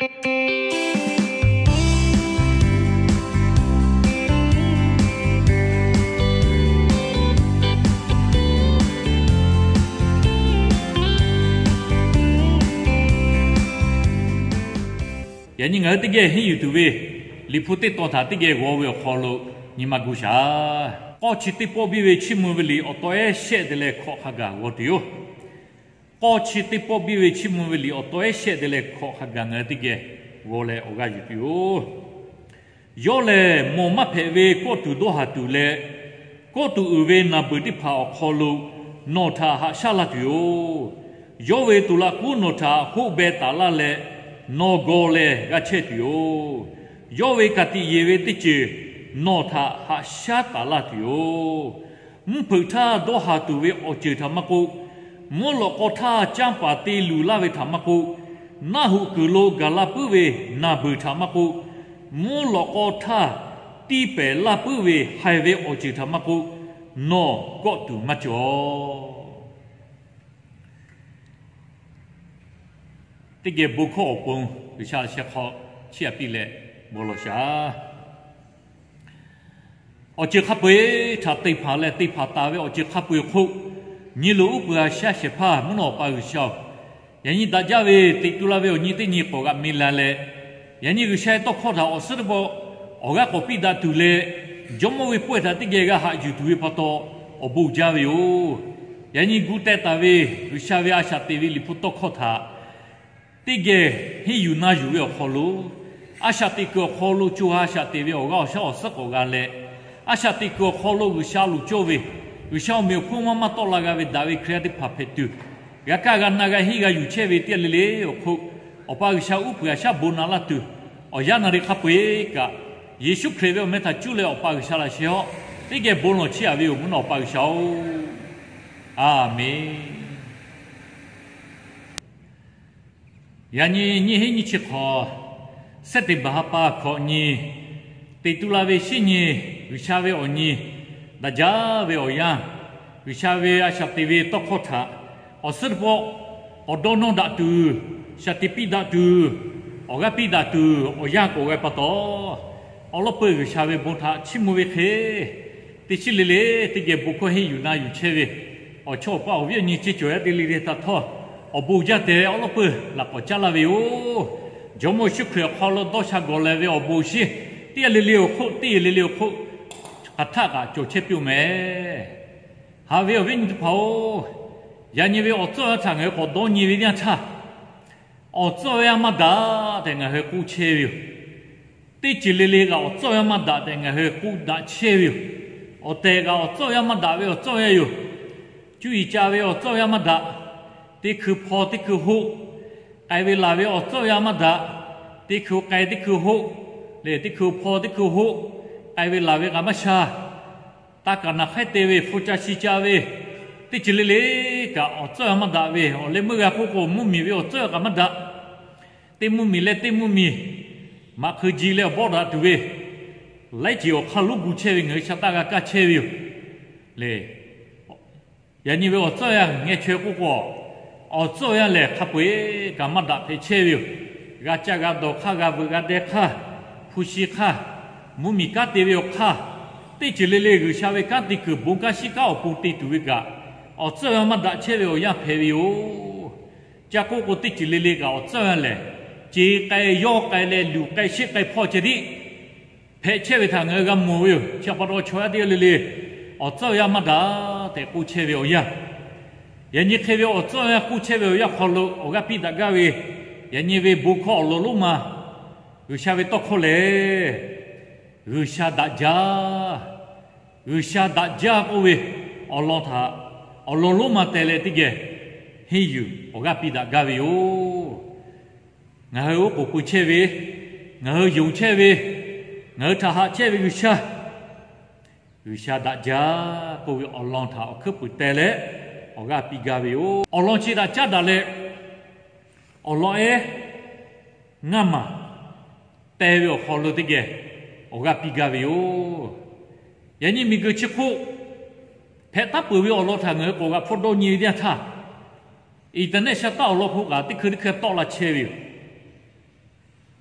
Yaꞈ nyi ngaˬ hui teˇ geh henˇ yuˬ tuˬ ve Liꞈ hpu teˇ tawn htaꞈ teˇ geh g'aw ve awˬ hk'aw lo nyi ma gu shaˍ. K'awˇ chi teˇ pawˆ biˇ ve chiˇ mvuh ve liꞈ awˬ taw ehˉ shehˆ te leh hkawꞈ hk'a gaˬ g'aw tuˬ yoˬ. K'awˇ chi teˇ pawˆ biˇ ve chiˇ mvuh ve liꞈ awˬ taw ehˉ shehˆ te leh hkawꞈ hk'a gaˬ ngaˬ hui teˇ geh g'aw leh awˬ g'aˇ yuˬ tuˬ yoˬ. Yawˇ lehˬ, mawˬ maˇ hpehꞈ ve kawˆ tuˬ dawˇ haˍ tuˬ leh, kawˆ tuˬ uiˍ ve naˬ beuˬ teˇ hpaˍ awˬ hk'aw lo nawˬ htaꞈ haꞈ shaˉ laˇ tuˬ yoˬ. Yawˇ ve toˬ laꞈ kuˉ nawˬ htaꞈ hoˆ beh taˍ laˇ leh, nawˬ g'aw leh g'a chehˇ tuˬ yoˬ. Yawˇ ve ka tiꞈ yeˬ ve teˇ ceuˬ nawˬ htaꞈ haꞈ shaˉ taˍ laˇ tuˬ yoˬ. Mvuhˇ hpeuꞈ htaˇ dawˇ haˍ tuˬ ve awˬ ceuˬ htaꞈ maˇ k'oˆ, mvuhˇ lawꞈ k'aw htaˇ canˇ paˍ te luˬ laˇ ve htaꞈ maˇ k'oˆ, naˆ hoꞈ kuiˬ lo gaˬ la puiˉ ve naˬ beuˬ htaꞈ maˇ k'oˆ, mvuhˇ lawꞈ k'aw htaˇ tiˇ pehˍ laˇ puiˉ ve haiˬ ve awˬ ceuˬ htaꞈ maˇ k'oˆ, nawˬ kawˆ tuˬ maˇ cawˬ. Teˇ geh bon hkawˇ awˬ pon G'uiˬsha sheh hk'aw chiˇ aꞈ piˇ leh bon lawˬ shaˍ. Awˬ ceuˬ hk'a peu-eˬ htaꞈ te hpanˍ leh te hpanˍ taˍ ve awˬ ceuˬ hk'a peu-eˬ hk'oˆ, nyi loˬ uˉ peunˍ a shaˉ shehˍ hpaˇ mvuhˇ naw awˬ pa G'uiˬsha-oˬ, yaꞈ nyi daꞈ jaˇ ve teꞈ tu la ve awˬ nyi teˇ nyi k'awꞈ g'a me la leh, yaꞈ nyi G'uiˬsha ve tawˇ hkawˇ htaꞈ awˬ suhˉ teˇ pawˆ awˬ g'aˇ k'awꞈ piˇ daꞈ tuˬ leh, Jawˇmawˇ ve pawehˇ htaꞈ teˇ geh g'a haꞈ yuˬ tuˬ ve pa taw, awˬ bon jaˇ ve yoˬ. Yaꞈ nyi gu teh taˍ ve G'uiˬsha ve a shaꞈ teꞈ ve Liꞈ hpu tawˇ hkawˇ htaꞈ teˇ geh henˇ yuˬ na yuˬ ve awˬ hk'aw lo, a shaꞈ teꞈ kuiˬ awˬ hk'aw lo co ha a shaꞈ teꞈ ve awˬ g'aˇ awˬ shaˉ awˬ suhˉ k'awꞈ g'a leh, a shaꞈ teꞈ kuiˬ awˬ hk'aw lo G'uiˬsha loˍ cawˇ ve, G'uiˬsha awˬ meꞈ awˬ hponˇ maˇ maˇ tawˆ la g'a ve daꞈ ve Hkriꞈ yaˇ teˇ hpaˍ hpehꞈ tuˬ, g'a kaˇ g'a na g'a henˇ g'a yuˬ chehˇ ve teˇ g'aˇ le le awˬ hk'oˆ, Awˬ pa G'uiˬsha uˉ peunˍ a shaˉ bon na laˇ tuˬ, awˬ yanˇ naˬ riꞈ hk'a peu-eˬ kaꞈ, Yeˍsuˆ Hkriꞈ ve awˬ meh htaꞈ cuˇ leh Awˬ pa G'uiˬsha laꞈ sheh hawˉ teˇ geh bon lawˬ chiˇ aꞈ ve yoˬ, mvuhˇ naw Awˬ pa G'uiˬsha-oˬ, A menˍ. Yaꞈ nyi nyiˇ henˉ nyiˇ chi hk'awꞈ, September ha pa hkawꞈ nyi, teꞈ tu la ve shinˉ nyi, G'uiˬsha ve awˬ nyi, daꞈ jaˇ ve awˬ yanˇ, G'uiˬsha ve a shaꞈ teꞈ ve tawˇ hkawˇ htaꞈ awˬ suhˉ teˇ pawˆ k'awꞈ dawˇ nawˇ daꞈ tuˬ, shaˍ tiꞈ piˇ daꞈ tuˬ, awˬ g'aˇ piˇ daꞈ tuˬ awˬ yanˇ k'awꞈ g'a pa taw, awˬ lawˉ peuˇ G'uiˬsha ve bon htaꞈ chiˇ mvuh ve hk'e, teˇ chiˉ le le teˇ geh bon hkawˇ henˇ yuˬ na yuˬ chehˇ ve awˬ chawˇ awˬ paˇ awˬ viˉ awˬ nyi ceˇ cawˬ yaˇ teˇ g'aˇ le le htaꞈ htawˇ, awˬ bon jaˇ tehꞈ awˬ lawˉ peuˇ laꞈ k'awꞈ caˉ laˇ ve yoˬ. Jawˇmawˇ Yeˍsuˆ Hkriꞈ awˬ hk'aw lo dawˇ sha gawˬ leh ve awˬ bon awˬ shinˉ teˇ g'aˇ le le awˬ hk'oˆ, teˇ g'aˇ le le awˬ hk'oˆ hk'aˬ htaˆ kaꞈ cawˬ chehˇ piˇ-oˬ meh. Haꞈ ve awˬ viˉ awˬ nyi teˇ hpaˍ-oˬ, yaꞈ nyi ve awˬ tcuhˉ awˬ yanˇ htaꞈ ngaˬ hui k'awꞈ dawˇ nyi ve teˇ yanˇ htaˇ, awˬ tcuhˉ awˬ yanˇ maˇ daꞈ tehꞈ ngaˬ hui k'oˆ chehˇ ve yoˬ. Teˇ ceuˬ le le kaꞈ awˬ tcuhˉ awˬ yanˇ maˇ daꞈ tehꞈ ngaˬ hui k'oˆ daꞈ chehˇ ve yoˬ. Awˬ tehˬ kaꞈ awˬ tcuhˉ awˬ yanˇ maˇ daꞈ ve awˬ tcuhˉ awˬ yanˇ yoˬ. Cuˇ yiˍ ca ve awˬ tcuhˉ awˬ yanˇ maˇ daꞈ. Teˇ hkui hpaw teˇ hkui hoˆ, k'ai ve laˬ ve awˬ tcuhˉ awˬ yanˇ maˇ daꞈ. Teˇ hkui k'ai teˇ hkui hoˆ, lehˬ teˇ hkui hpaw teˇ hkui hoˆ, k'ai ve laˬ ve kaꞈ maˇ sha. Taˇ kaˍ naˬ hk'aiˉ te ve, hpu ca shi ca ve, teˇ ceuˬ le le kaꞈ awˬ tcuhˉ awˬ yanˇ maˇ daꞈ ve, awˬ leh meuˇ g'a k'oˆ k'o mvuhˇmiˬ ve awˬ tcuhˉ kaꞈ maˇ daꞈ. Teˇ mvuhˇmiˬ leh teˇ mvuhˇmiˬ maꞈ hk'eu ji leh awˬ bawˆ daꞈ tuˬ ve, laiˉ ceuˬ awˬ hk'aˇ lonˉ gu chehˇ ve ngaˬ hui sha taˇ g'a kaˇ chehˇ ve yoˬ. Lehˬ, yaꞈ nyi ve awˬ tcuhˉ awˬ yanˇ ngeh chaweh k'oˆ k'o, awˬ tcuhˉ awˬ yanˇ lehˬ hk'a peu-eˬ kaꞈ maˇ daꞈ hpehꞈ chehˇ ve yoˬ. G'a caˇ g'a dawˬ hk'aˇ, g'a veuꞈ g'a deh hk'aˇ, hpu shi hk'aˇ, mvuhˇmiˬ kanˉ te ve awˬ hk'aˇ, teˇ ceuˬ le le G'uiˬsha ve kanˉ te kuiˬ bon kanˉ shiˉ kanˉ awˬ pon te tuˬ ve kaꞈ, awˬ tcuhˉ awˬ yanˇ maˇ daꞈ chehˇ ve awˬ yanˇ hpehꞈ ve yoˬ. Ca k'oˆ k'o teˇ ceuˬ le le kaꞈ awˬ tcuhˉ awˬ yanˇ lehˬ, ceˬ k'ai yawˇ k'ai leh luˬ k'ai sheˆ k'ai hpawˇ ceh tiˉ hpehꞈ chehˇ ve htaꞈ ngaˬ hui g'a mawˬ ve yoˬ. Chi pa taw chaw yaˇ teˇ g'aˇ le le awˬ tcuhˉ awˬ yanˇ maˇ daꞈ tehꞈ k'oˆ chehˇ ve awˬ yanˇ, yaꞈ nyi hk'e ve awˬ tcuhˉ awˬ yanˇ k'oˆ chehˇ ve awˬ yanˇ hk'aw lo awˬ g'aˇ piˇ daꞈ gaˇ ve, yaꞈ nyi ve bon hkawˇ awˬ lawn lonˉ ma G'uiˬsha ve tawˇ hkawˇ lehˬ, G'uiˬsha daꞈ jaˇ, G'uiˬsha daꞈ jaˇ k'oˆ ve awˬ lawn htaꞈ awˬ lawn lonˉ ma teh leh teˇ geh henˇ yuˬ awˬ g'aˇ piˇ daꞈ gaˇ ve yoˬ. Ngaˬ hui oˉ k'oˍ pui chehˇ ve, ngaˬ hui yonˍ chehˇ ve, ngaˬ hui htaꞈ haꞈ chehˇ ve G'uiˬsha, G'uiˬsha daꞈ jaˇ k'oˆ ve awˬ lawn htaꞈ awˬ hkuiˉ puiˍ teh leh awˬ g'aˇ piˇ gaˇ ve yoˬ. Awˬ lawn chi htaꞈ caˉ daꞈ leh, awˬ lawn ehˉ ngaˇ maˬ teh ve awˬ hk'aw lo teˇ geh awˬ g'aˇ piˇ gaˇ ve yoˬ. Yaꞈ nyi miˬguiˬ chi hk'oˆ hpehꞈ taˉ peuˬ ve awˬ lawn htaꞈ ngaˬ hui k'awꞈ g'a hpfuhˇ dawˇ nyi ve teˇ yanˇ htaˇ, internet sha taˉ awˬ lawn hk'oˆ kaꞈ teˇ hkui teˇ hkui tawˆ la chehˇ ve yoˬ.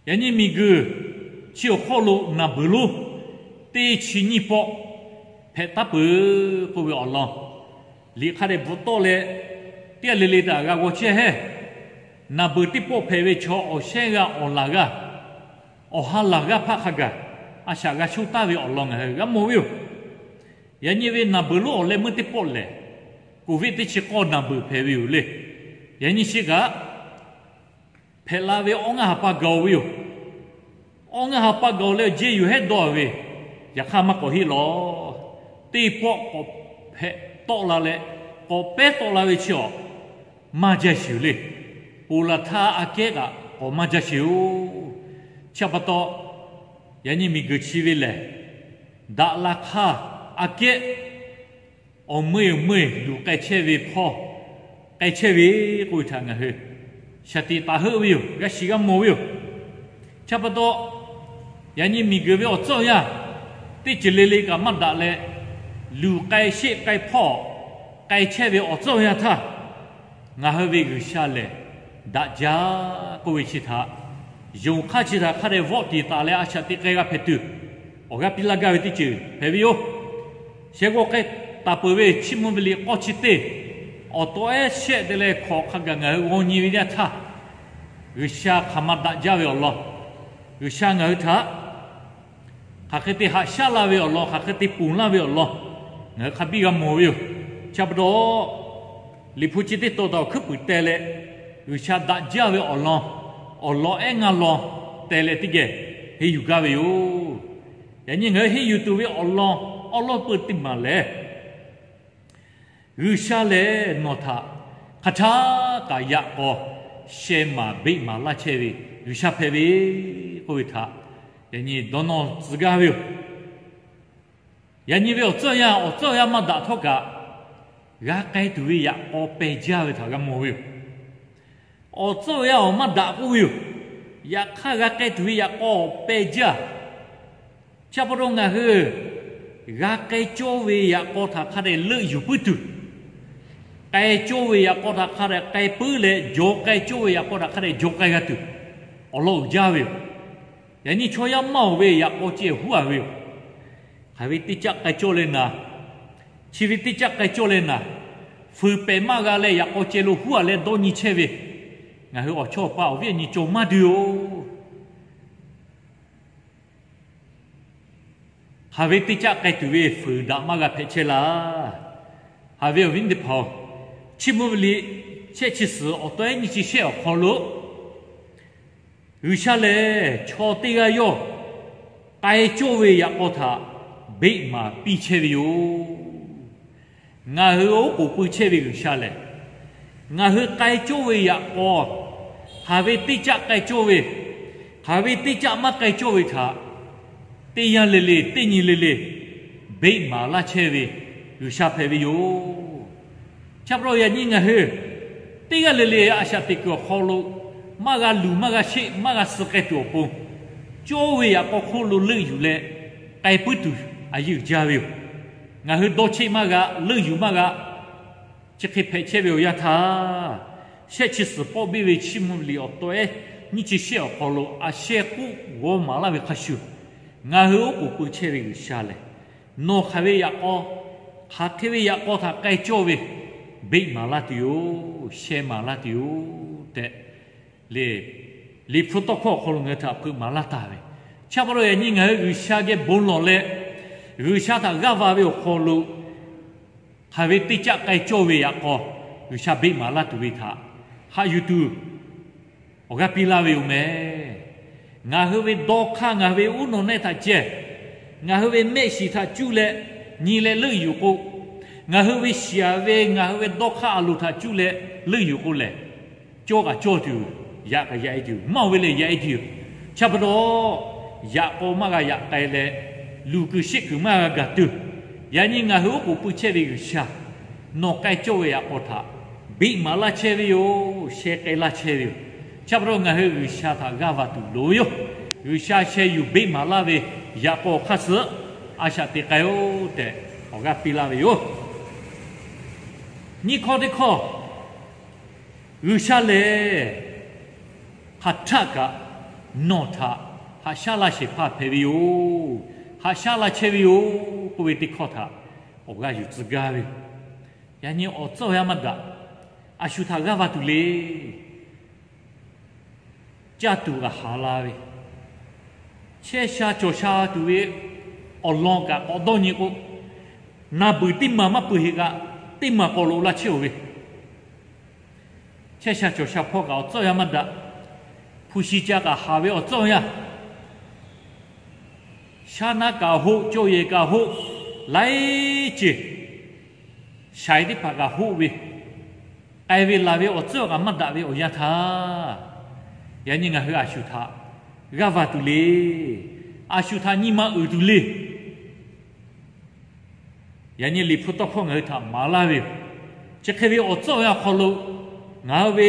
Yaꞈ nyi miˬguiˬ chi awˬ hk'oˆ lo naˍ beuˍ lonˉ teˇ chi nyiˇ pawˆ hpehꞈ taˉ peuˬ k'oˆ ve awˬ lawn, liꞈ hk'a dehꞈ bvuhꞈ tawˆ leh, teˇ g'aˇ le le htaꞈ g'a g'aw chehˇ hehˉ. Naˍ beuˍ teˇ pawˆ hpehꞈ ve chaw awˬ shehnˉ g'aˇ awˬ laˬ g'aˇ, awˬ ha laˬ g'aˇ hpaˆ hk'a gaˬ a shaꞈ g'a shoˆ taˍ ve awˬ lawn ngaˬ hui g'a mawˬ ve yoˬ. Yaꞈ nyi ve naˍ beuˍ lonˉ awˬ leh meuˇ teˇ pawˆ lehˬ, Covid teˇ chi k'awˇ naˍ beuˍ hpehꞈ ve yoˬ le. Yaꞈ nyi chi kaꞈ hpehꞈ la ve awˇ ngaˇ ha pa gaˬ-oˬ ve yoˬ. Awˇ ngaˇ ha pa gaˬ-oˬ leh jeˇ yuˬ hehˉ dawˇ ve, yaꞈ hk'aˇ maˇ k'awꞈ heˆ lawˬ. Teˇ pawˆ k'awꞈ hpehꞈ tawˆ la leh, k'awꞈ pehˉ tawˆ la ve chi awˬ maˇ jaˇ sheˍ-oˬ le. Ponˬ laˬ htaˇ aꞈ kehˉ kaꞈ k'awꞈ maˇ jaˇ sheˍ-oˬ. Chi pa taw, yaꞈ nyi miˬguiˬ chi ve lehˬ, daꞈ la hk'aˇ aꞈ kehˉ awˬ meuˇ awˬ meuˇ luˬ k'ai chehˇ ve hpawˇ k'ai chehˇ ve k'oˆ ve htaꞈ ngaˬ hui shaˍ tiꞈ taˍ heuˆ ve yoˬ. G'a shiˍ g'a mawˬ ve yoˬ. Chi pa taw, yaꞈ nyi miˬguiˬ ve awˬ tcuhˉ awˬ yanˇ teˇ ceuˬ le le kaꞈ maˇ daꞈ leh, luˬ k'ai sheˆ k'ai hpawˇ k'ai chehˇ ve awˬ tcuhˉ awˬ yanˇ htaˇ, ngaˬ hui ve G'uiˬsha lehˬ daꞈ jaˇ k'oˆ ve chi htaꞈ, yonˍ hk'aˇ chi htaꞈ hk'a dehꞈ vawˆ tiˍ taˍ leh a shaꞈ teꞈ k'ai g'a hpehꞈ tuˬ, awˬ g'aˇ piˇ laˇ gaˇ ve teˇ ceuˬ hpehꞈ ve yoˬ. Shehˍ g'awˇ k'ai taˍ peuˬ ve Chiˇ mvuh ve liꞈ k'awˇ chi teˇ awˬ taw ehˉ shehˆ te leh hkawꞈ hk'a gaˬ ngaˬ hui g'aw nyi ve yaˇ htaˇ, G'uiˬsha hk'aˬ ma daꞈ jaˇ ve awˬ lawn, G'uiˬsha ngaˬ hui htaꞈ hk'aˬ hk'e te haꞈ shaˉ laˇ ve awˬ lawn, hk'aˬ hk'e te ponˬ laˇ ve awˬ lawn, ngaˬ hui hk'a biˇ g'a mawˬ ve yoˬ. Chi pa taw, Liꞈ hpu chi teˇ taw taw hkuiˉ puiˍ teh leh, G'uiˬsha daꞈ jaˇ ve awˬ lawn, awˬ lawn ehˉ ngaˇ lawn teh leh teˇ geh henˇ yuˬ gaˇ ve yoˬ. Yaꞈ nyi ngaˬ hui henˇ yuˬ tuˬ ve awˬ lawn awˉ lawˉ peu teˇ maˬ lehˬ, G'uiˬsha lehˬ nawˬ htaꞈ hk'a htaˇ kaꞈ yaꞈ k'aw sheh maˍ beˆ maˍ laˇ chehˇ ve G'uiˬsha hpehꞈ ve k'oˆ ve htaꞈ yaꞈ nyi dawˇ nawˇ tcuh gaˇ ve yoˬ. Yaꞈ nyi ve awˬ tcuhˉ awˬ yanˇ, awˬ tcuhˉ awˬ yanˇ maˇ daꞈ htawˇ kaꞈ, g'a k'ai tuˬ ve yaꞈ k'aw peh jaˇ ve htaꞈ g'a mawˬ ve yoˬ. Awˬ tcuhˉ awˬ yanˇ awˬ maˇ daꞈ k'oˆ ve yoˬ. Yaꞈ hk'aˇ g'a k'ai tuˬ ve yaꞈ k'aw peh jaˇ. Chi pa taw ngaˬ hui g'a k'ai cawˇ ve yaꞈ k'aw htaꞈ hk'a dehꞈ leuˆ yuˬ puiˉ tuˬ, k'ai cawˇ ve yaꞈ k'aw htaꞈ hk'a dehꞈ k'ai puiˉ leh, jaw k'ai cawˇ ve yaꞈ k'aw htaꞈ hk'a dehꞈ jaw k'ai g'a tuˬ, awˬ lawn uiˍ jaˇ ve yoˬ. Yaꞈ nyi chaw yaˇ maˇ oˬ ve yaꞈ k'aw ceh huˉ a ve yoˬ. Hk'aˬ ve teˇ caˆ k'ai cawˇ leh naˍ, chi ve teˇ caˆ k'ai cawˇ leh naˍ, fuiˍ pehˍ maˇ g'a leh yaꞈ k'aw ceh lo huˉ a leh dawˇ nyi chehˇ ve, ngaˬ hui awˬ chawˇ awˬ pa awˬ viˉ awˬ nyi cawˬ maˇ duˬ yoˬ. Hk'aˬ ve teˇ caˆ k'ai tuˬ ve fuiˍ daꞈ maˇ g'a hpehꞈ chehˇ laˇ. Haꞈ ve awˬ viˉ teˇ hpaˍ-oˬ, Chiˇ mvuh ve liꞈ shehˆ chi suhˍ awˬ taw ehˉ nyiˇ chi shehˆ awˬ hk'aw lo, G'uiˬsha lehˬ chaw teˇ g'aˇ yawˇ k'ai cawˇ ve yaꞈ k'aw htaꞈ beˆ maˍ piˇ chehˇ ve yoˬ. Ngaˬ hui oˉ k'oˍ pui chehˇ ve G'uiˬsha lehˬ, ngaˬ hui k'ai cawˇ ve yaꞈ k'aw, hk'aˬ ve teˇ caˆ k'ai cawˇ ve, hk'aˬ ve teˇ caˆ maˇ k'ai cawˇ ve htaꞈ teˇ yanˇ le le, teˇ nyi le le, beˆ maˍ laˇ chehˇ ve G'uiˬsha hpehꞈ ve yoˬ. Chi pa taw yaꞈ nyi ngaˬ hui teˇ g'aˇ le le a shaꞈ teꞈ kuiˬ awˬ hk'aw lo maˇ g'a luˬ, maˇ g'a sheˆ, maˇ g'a suh k'ai tuˬ awˬ pon, cawˇ ve yaꞈ k'aw hk'oˆ lo leuˆ yuˬ leh k'ai puiˉ tuˬ a yeˇ uiˍ jaˇ ve yoˬ. Ngaˬ hui dawˇ cheˆ maˇ g'a, leuˆ yuˬ maˇ g'a, chi hk'e hpehꞈ chehˇ ve awˬ yanˇ htaˇ, shehˆ chi suhˍ pawˆ biˇ ve Chiˇ mvuh ve liꞈ awˬ taw ehˉ nyiˇ chi shehˆ awˬ hk'aw lo a shehˇ k'oˆ g'awˇ maˍ laˇ ve hk'a shuˍ, ngaˬ hui oˉ k'oˍ pui chehˇ ve G'uiˬsha lehˬ, nawˬ hk'aˬ ve yaꞈ k'aw, hk'aˬ hk'e ve yaꞈ k'aw htaꞈ k'ai cawˇ ve, beˆ maˍ laˇ tuˬ yoˬ, sheh maˍ laˇ tuˬ yoˬ tehꞈ, le, Liꞈ hpu tawˇ hkawˇ awˬ hk'aw lo ngaˬ hui htaꞈ hpeuꞈ maˍ laˇ taˍ ve, chi pa taw yaꞈ nyi ngaˬ hui G'uiˬsha geh bon lawˬ leh, G'uiˬsha htaꞈ g'aˇ va ve awˬ hk'aw lo hk'aˬ ve teˇ caˆ k'ai cawˇ ve yaꞈ k'aw G'uiˬsha beˆ maˍ laˇ tuˬ ve htaꞈ haꞈ yuˬ tuˬ awˬ g'aˇ piˇ laˇ ve yoˬ mehˍ. Ngaˬ hui ve dawˇ hk'aˇ, ngaˬ hui ve uˉ nawˬ nehˆ htaꞈ ceh, ngaˬ hui ve mehˆ shiˍ htaꞈ cuˇ leh nyi leh leuˆ yuˬ k'o, ngaˬ hui ve shiˍ ve, ngaˬ hui ve dawˇ hk'aˇ a loˍ htaꞈ cuˇ leh leuˆ yuˬ k'o lehˬ, cawˇ kaꞈ cawˇ tuˬ, yaꞈ kaꞈ yaꞈ e tuˬ, maˇ oˬ ve lehˬ yaꞈ e tuˬ. Chi pa taw, yaꞈ k'aw maˇ g'a yaꞈ k'ai leh, luˬ kuiˬ sheˆ kuiˬ maˇ g'a gaˬ tuˬ, yaꞈ nyi ngaˬ hui oˉ k'oˍ pui chehˇ ve G'uiˬsha, nawˬ k'ai cawˇ ve yaꞈ k'aw htaꞈ beˆ maˍ laˇ chehˇ ve yoˬ, sheh k'ai laˇ chehˇ ve yoˬ. Chi pa taw ngaˬ hui G'uiˬsha htaꞈ g'aˇ va tuˬ loˍ ve yoˬ. G'uiˬsha sheh yuˬ beˆ maˍ laˇ ve yaꞈ k'aw hk'aˇ suh a shaꞈ teꞈ k'ai oˆ tehꞈ awˬ g'aˇ piˇ laˇ ve yoˬ. Nyiˇ hkawˇ teˇ hkawˇ, G'uiˬsha lehˬ hk'aˬ htaˆ kaꞈ nawˬ htaꞈ haꞈ shaˉ laˇ shehˍ hpaˇ hpehꞈ ve yoˬ. Haꞈ shaˉ laˇ chehˇ ve yoˬ k'oˆ ve teˇ hkawˇ htaꞈ awˬ g'aˇ yuˬ tcuh gaˇ ve yoˬ. Yaꞈ nyi awˬ tcuhˉ awˬ yanˇ maˇ daꞈ, a shu htaꞈ g'aˇ va tuˬ le. Caˇ tuˬ kaꞈ haˍ la ve, chehˇ sha cawˬ sha tuˬ ve awˬ lawn kaꞈ k'awꞈ dawˇ nyi k'o, na beuˬ teˇ maˬ maˇ peuˬ heˆ kaꞈ, teˇ maˬ k'awꞈ loꞈ la chehˇ-oˬ ve, chehˇ sha cawˬ sha hpawˇ kaꞈ awˬ tcuhˉ awˬ yanˇ maˇ daꞈ. Hpu shi ca kaꞈ haˍ ve awˬ tcuhˉ awˬ yanˇ, shaˉ naˉ kaꞈ hoˆ, cawˇ yehˬ kaꞈ hoˆ, laiˉ ceuˬ shaiˍ teˇ hpaˍ kaꞈ hoˆ ve, k'ai ve laˬ ve awˬ tcuhˉ kaꞈ maˇ daꞈ ve awˬ yanˇ htaˇ, yaꞈ nyi ngaˬ hui a shu htaꞈ g'aˇ va tuˬ le. A shu htaꞈ nyi ma uiˍ tuˬ le. Yaꞈ nyi Liꞈ hpu tawˇ hkawˇ ngaˬ hui htaꞈ maˍ laˇ ve yoˬ. Chi hk'e ve awˬ tcuhˉ awˬ yanˇ awˬ hk'aw lo ngaˬ hui ve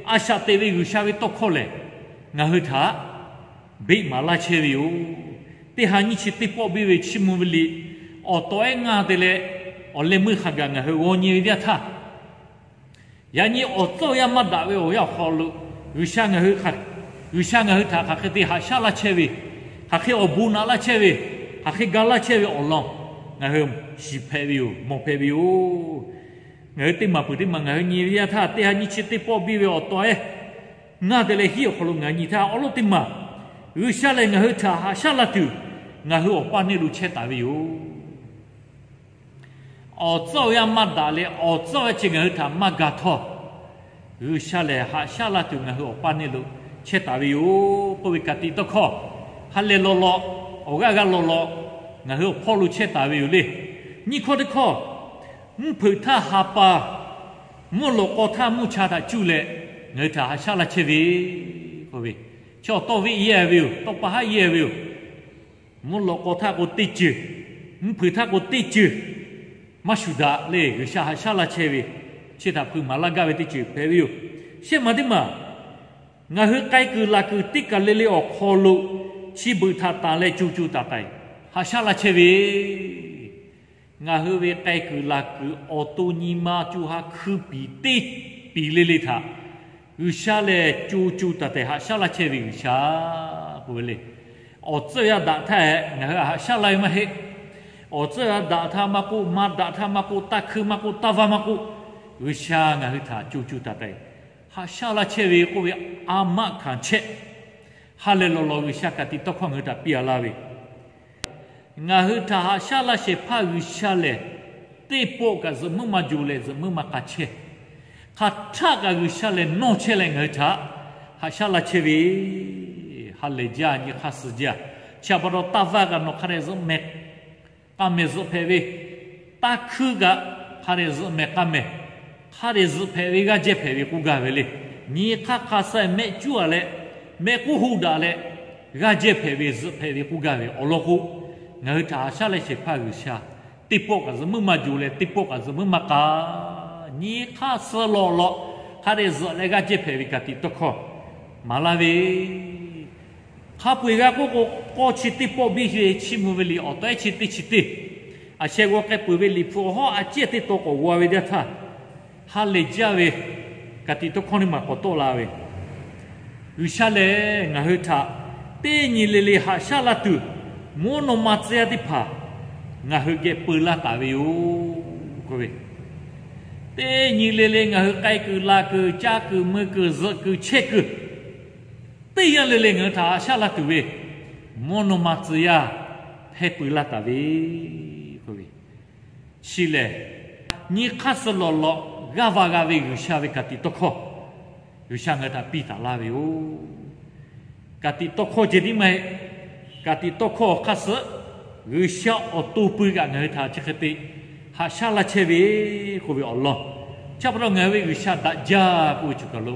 a shaꞈ teꞈ ve G'uiˬsha ve tawˇ hkawˇ lehˬ, ngaˬ hui htaꞈ beˆ maˍ laˇ chehˇ ve yoˬ. Teˇ ha nyiˇ chi teˇ pawˆ biˇ ve chiˇ mvuh ve liꞈ awˬ tawꞈ ehˉ ngaˇ te leh, awˬ leh meuˇ hk'a gaˬ ngaˬ hui g'aw nyi ve teˇ yanˇ htaˇ, yaꞈ nyi awˬ tcuhˉ awˬ yanˇ maˇ daꞈ ve awˬ yanˇ awˬ hk'aw lo G'uiˬsha ngaˬ hui hk'aˬ, G'uiˬsha ngaˬ hui htaꞈ hk'aˬ hk'e te haꞈ shaˉ laˇ chehˇ ve, hk'aˬ hk'e awˬ bon naꞈ laˇ chehˇ ve, hk'aˬ hk'e ga laˇ chehˇ ve awˬ lawn ngaˬ hui shiˍ hpehꞈ ve yoˬ, mawˬ hpehꞈ ve yoˬ. Ngaˬ hui teˇ maˬ peuˬ teˇ maˬ ngaˬ hui nyi ve yaˇ htaˇ, teˇ ha nyiˇ chi teˇ pawˆ biˇ ve awˬ tawꞈ ehˉ ngaˇ te leh hiˉ awˬ hk'aw lo ngaˬ nyi htaˇ, awˬ lawn teˇ maˬ G'uiˬsha lehˬ ngaˬ hui htaꞈ haꞈ shaˉ laˇ tuˬ, ngaˬ hui awˬ paˇ neˇ lo chehˇ taˍ ve yoˬ. Awˬ tcuhˉ awˬ yanˇ maˇ daꞈ leh awˬ tcuhˉ awˬ yanˇ chi ngaˬ hui htaꞈ maˇ ga htawˇ, G'uiˬsha lehˬ haꞈ shaˉ laˇ tuˬ ngaˬ hui awˬ paˇ neˇ lo chehˇ taˍ ve yoˬ k'oˆ ve ka tiꞈ tawˇ hkawˇ ha lehˬ lawˬ lawˬ, awˬ g'aˇ g'aˇ lawˬ lawˬ, ngaˬ hui awˬ hpawˇ lo chehˇ taˍ ve yoˬ le. Nyiˇ hkawˇ teˇ hkawˇ, mvuhˇ hpeuꞈ htaˇ ha pa, mvuhˇ lawꞈ k'aw htaˇ mvuhˇ cha htaꞈ cuˇ leh ngaˬ hui htaꞈ haꞈ shaˉ laˇ chehˇ ve k'oˆ ve, chi awˬ tawˇ ve yehˇ ve yoˬ, tawˇ pa haˉ yehˇ ve yoˬ. Mvuhˇ lawꞈ k'aw htaˇ k'o teˇ ceuˬ, mvuhˇ hpeuꞈ htaˇ k'o teˇ ceuˬ, maˇ shuˍ daꞈ le. G'uiˬsha haꞈ shaˉ laˇ chehˇ ve chi htaꞈ hpui maˍ laˇ gaˇ ve teˇ ceuˬ hpehꞈ ve yoˬ. Shehˆ maˬ teˇ maˬ, ngaˬ hui k'ai kuiˬ laˬ kuiˬ teˇ kaˬ le le awˬ hk'aw lo chi beuꞈ htaꞈ tanˬ leh co co taiˍ taiˍ haꞈ shaˉ laˇ chehˇ ve, ngaˬ hui ve k'ai kuiˬ laˬ kuiˬ awˬ to nyi ma co ha hkui piˍ teˇ piˍ le le htaꞈ G'uiˬsha lehˬ co co taiˍ taiˍ haꞈ shaˉ laˇ chehˇ ve G'uiˬsha k'oˆ ve le. Awˬ tcuhˉ awˬ yanˇ daꞈ htaˇ hehꞈ ngaˬ hui haꞈ shaˉ laˇ ve maˇ heˆ. Awˬ tcuhˉ awˬ yanˇ daꞈ htaˇ maˇ k'oˆ, maˇ daꞈ htaˇ maˇ k'oˆ, taˇ hkui maˇ k'oˆ, taˇ vaˇ maˇ k'oˆ, G'uiˬsha ngaˬ hui htaꞈ co co taiˍ taiˍ haꞈ shaˉ laˇ chehˇ ve k'oˆ ve a maˆ hkanˍ chehˇ. Ha lehˬ lawˬ lawˬ G'uiˬsha ka tiꞈ tawˇ hkawˇ ngaˬ hui htaꞈ piˇ a laˇ ve, ngaˬ hui htaꞈ haꞈ shaˉ laˇ shehˍ hpaˇ G'uiˬsha lehˬ, teˇ pawˆ kaꞈ zuhꞈ muiˉ maˇ jo leh zuhꞈ muiˉ maˇ k'a chehˇ. Hk'aˬ htaˆ kaꞈ G'uiˬsha lehˬ nawˇ chehˇ leh ngaˬ hui htaꞈ haꞈ shaˉ laˇ chehˇ ve, ha lehˬ jaˇ nyi hk'aˇ suh jaˇ. Chi pa taw taˇ vaˇ kaꞈ nawˬ hk'a dehꞈ zuhꞈ mehˍ k'a mehˍ zuhꞈ hpehꞈ ve, taˇ hkuiˇ kaꞈ hk'a dehꞈ zuhꞈ mehˍ k'a mehˍ, hk'a dehꞈ zuhꞈ hpehꞈ ve g'aˇ jehˇ hpehꞈ ve k'oˆ gaˇ ve le. Nyi hk'aˇ hk'a suh mehˆ cuˉ a leh, mehˆ k'oˆ hoˆ daꞈ leh, g'aˇ jehˇ hpehꞈ ve zuhꞈ hpehꞈ ve k'oˆ gaˇ ve awˬ lawn k'o, ngaˬ hui htaꞈ haꞈ shaˉ leh shehˍ hpaˇ G'uiˬsha, teˇ pawˆ kaꞈ zuhꞈ muiˉ maˇ jo leh teˇ pawˆ kaꞈ zuhꞈ muiˉ maˇ k'a, nyi hk'aˇ suh lawꞈ lawꞈ hk'a dehꞈ zuhꞈ leh g'aˇ jehˇ hpehꞈ ve ka tiꞈ tawˇ hkawˇ maˍ laˇ ve, hk'a peu-eˬ g'a k'oˆ k'o, k'awˇ chi teˇ pawˆ biˇ ve chiˇ mvuh ve liꞈ awˬ tawꞈ ehˉ chi teˇ chi teˇ, aˬ sheh g'aw k'ai peuˬ ve Liꞈ hpu awˬ hawˉ a ciˉ teˇ taw k'awꞈ g'aw ve teˇ htaˇ, ha lehˬ jaˇ ve ka tiꞈ tawˇ hkawˇ teˇ maˬ k'awꞈ tawˆ la ve, G'uiˬsha lehˬ ngaˬ hui htaꞈ teˇ nyi le le haꞈ shaˉ laˇ tuˬ, mvuhˇ naw ma tcuh yaˇ teˇ hpaˍ ngaˬ hui geh peu laˇ taˍ ve yoˬ k'oˆ ve, teˇ nyi le le ngaˬ hui k'ai kuiˬ laˬ kuiˬ caˇ kuiˬ mui kuiˬ zuhꞈ kuiˬ chehˇ kuiˬ, teˇ yanˇ le le ngaˬ hui htaꞈ haꞈ shaˉ laˇ tuˬ ve mvuhˇ naw ma tcuh yaˇ hpehˇ peu laˇ taˍ ve k'oˆ ve, chi lehˬ nyi hk'aˇ suh lawꞈ lawꞈ g'aˇ va g'a ve G'uiˬsha ve ka tiꞈ tawˇ hkawˇ G'uiˬsha ngaˬ hui htaꞈ piˇ taˍ laˇ ve yoˬ. Ka tiꞈ tawˇ hkawˇ ceh tiˉ maˇ heˆ. Ka tiꞈ tawˇ hkawˇ awˬ hk'aˇ suh G'uiˬsha awˬ to pui kaꞈ ngaˬ hui htaꞈ chi hk'e te haꞈ shaˉ laˇ chehˇ ve k'oˆ ve awˬ lawn, chi pa taw ngaˬ hui ve G'uiˬsha daꞈ jaˇ k'oˆ ve ceuˬ kaˬ lo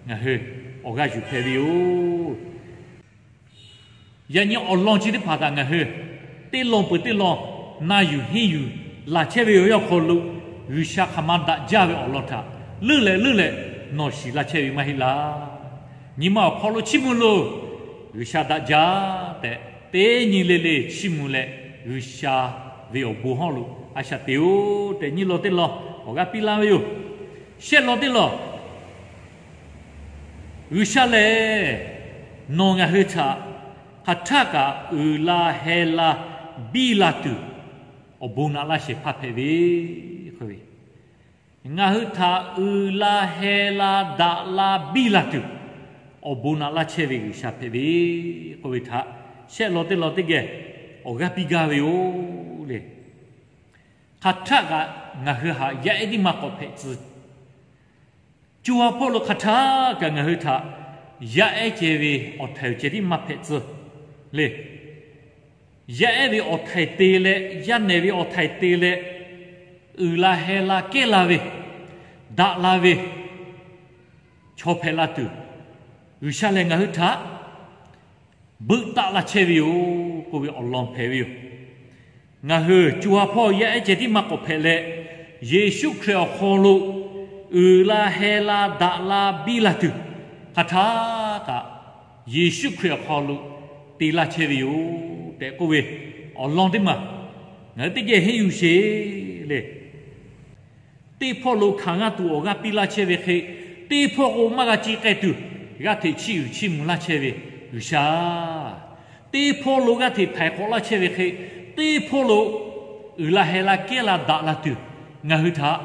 ngaˬ hui awˬ g'aˇ yuˬ hpehꞈ ve yoˬ. Yaꞈ nyi awˬ lawn chi teˇ hpaˍ htaꞈ ngaˬ hui teˇ lawn peuˬ teˇ lawn na yuˬ henˇ yuˬ laˬ chehˇ ve awˬ yanˇ awˬ hk'aw lo, G'uiˬsha hk'aˬ ma daꞈ jaˇ ve awˬ lawn htaꞈ leuˉ leh leuˉ leh nawˬ shiˍ laˇ chehˇ ve maˇ heˆ laˇ. Nyi ma awˬ hk'aw lo chiˇ mvuh loˬ. G'uiˬsha daꞈ jaˇ tehꞈ teˇ nyi le le chiˇ mvuh leh, G'uiˬsha ve awˬ bon hawˉ lo a shaꞈ teꞈ-oˬ tehꞈ nyi law teˇ lawn awˬ g'aˇ piˇ laˇ ve yoˬ. Shehˆ lawn teˇ lawn, G'uiˬsha lehˬ Nawˬ ngaˬ hui htaꞈ hk'aˬ htaˆ kaꞈ uiˍ la heh la biˇ la tuˬ, awˬ bon naꞈ laˇ shehˍ hpaˇ hpehꞈ ve. Ngaˬ hui htaꞈ uiˍ la heh la daꞈ la biˇ la tuˬ, awˬ bon naꞈ laˇ chehˇ ve G'uiˬsha hpehꞈ ve k'oˆ ve htaꞈ shehˆ law teˇ law teˇ geh awˬ g'aˇ piˇ gaˇ ve yoˬ le. Hk'aˬ htaˆ kaꞈ ngaˬ hui htaꞈ yaˇ ehˉ tiˉ maˇ k'awꞈ hpehꞈ tcuh. Co ha hpawˇ lo hk'aˬ htaˆ kaꞈ ngaˬ hui htaꞈ yaˇ ehˉ ceh ve awˬ htaiˍ awˬ ceh tiˉ maˇ hpehꞈ tcuh le. Yaˇ ehˉ ve awˬ htaiˍ te leh, yaˇ nehˬ ve awˬ htaiˍ te leh, uiˍ la heh la kehˉ la ve, daꞈ la ve chaw hpehꞈ la tuˬ, G'uiˬsha lehˬ ngaˬ hui htaꞈ buiˆ taˆ laˇ chehˇ ve yoˬ k'oˆ ve awˬ lawn hpehꞈ ve yoˬ. Ngaˬ hui co ha hpawˇ yaˇ ehˉ ceh tiˉ maˇ k'awꞈ hpehꞈ leh, Yeˍsuˆ Hkriꞈ awˬ hk'aw lo uiˍ la heh la daꞈ la biˇ la tuˬ, hk'aˬ htaˆ kaꞈ Yeˍsuˆ Hkriꞈ awˬ hk'aw lo te laˇ chehˇ ve yoˬ tehꞈ k'oˆ ve awˬ lawn teˇ maˬ ngaˬ hui teˇ geh henˇ yuˬ sheˍ le. Teˇ hpawˇ lo hkanˍ g'aˇ tuˬ awˬ g'aˇ piˇ laˇ chehˇ ve hk'e, teˇ hpawˇ k'o maˇ g'a ciˇ k'ai tuˬ, g'aˇ hteꞈ chiˇ uiˍ chiˇ mvuh laˇ chehˇ ve G'uiˬsha, teˇ hpawˇ lo g'aˇ hteꞈ htaiˍ hk'awꞈ laˇ chehˇ ve hk'e, teˇ hpawˇ lo uiˍ la heh la kehˉ la daꞈ la tuˬ, ngaˬ hui htaꞈ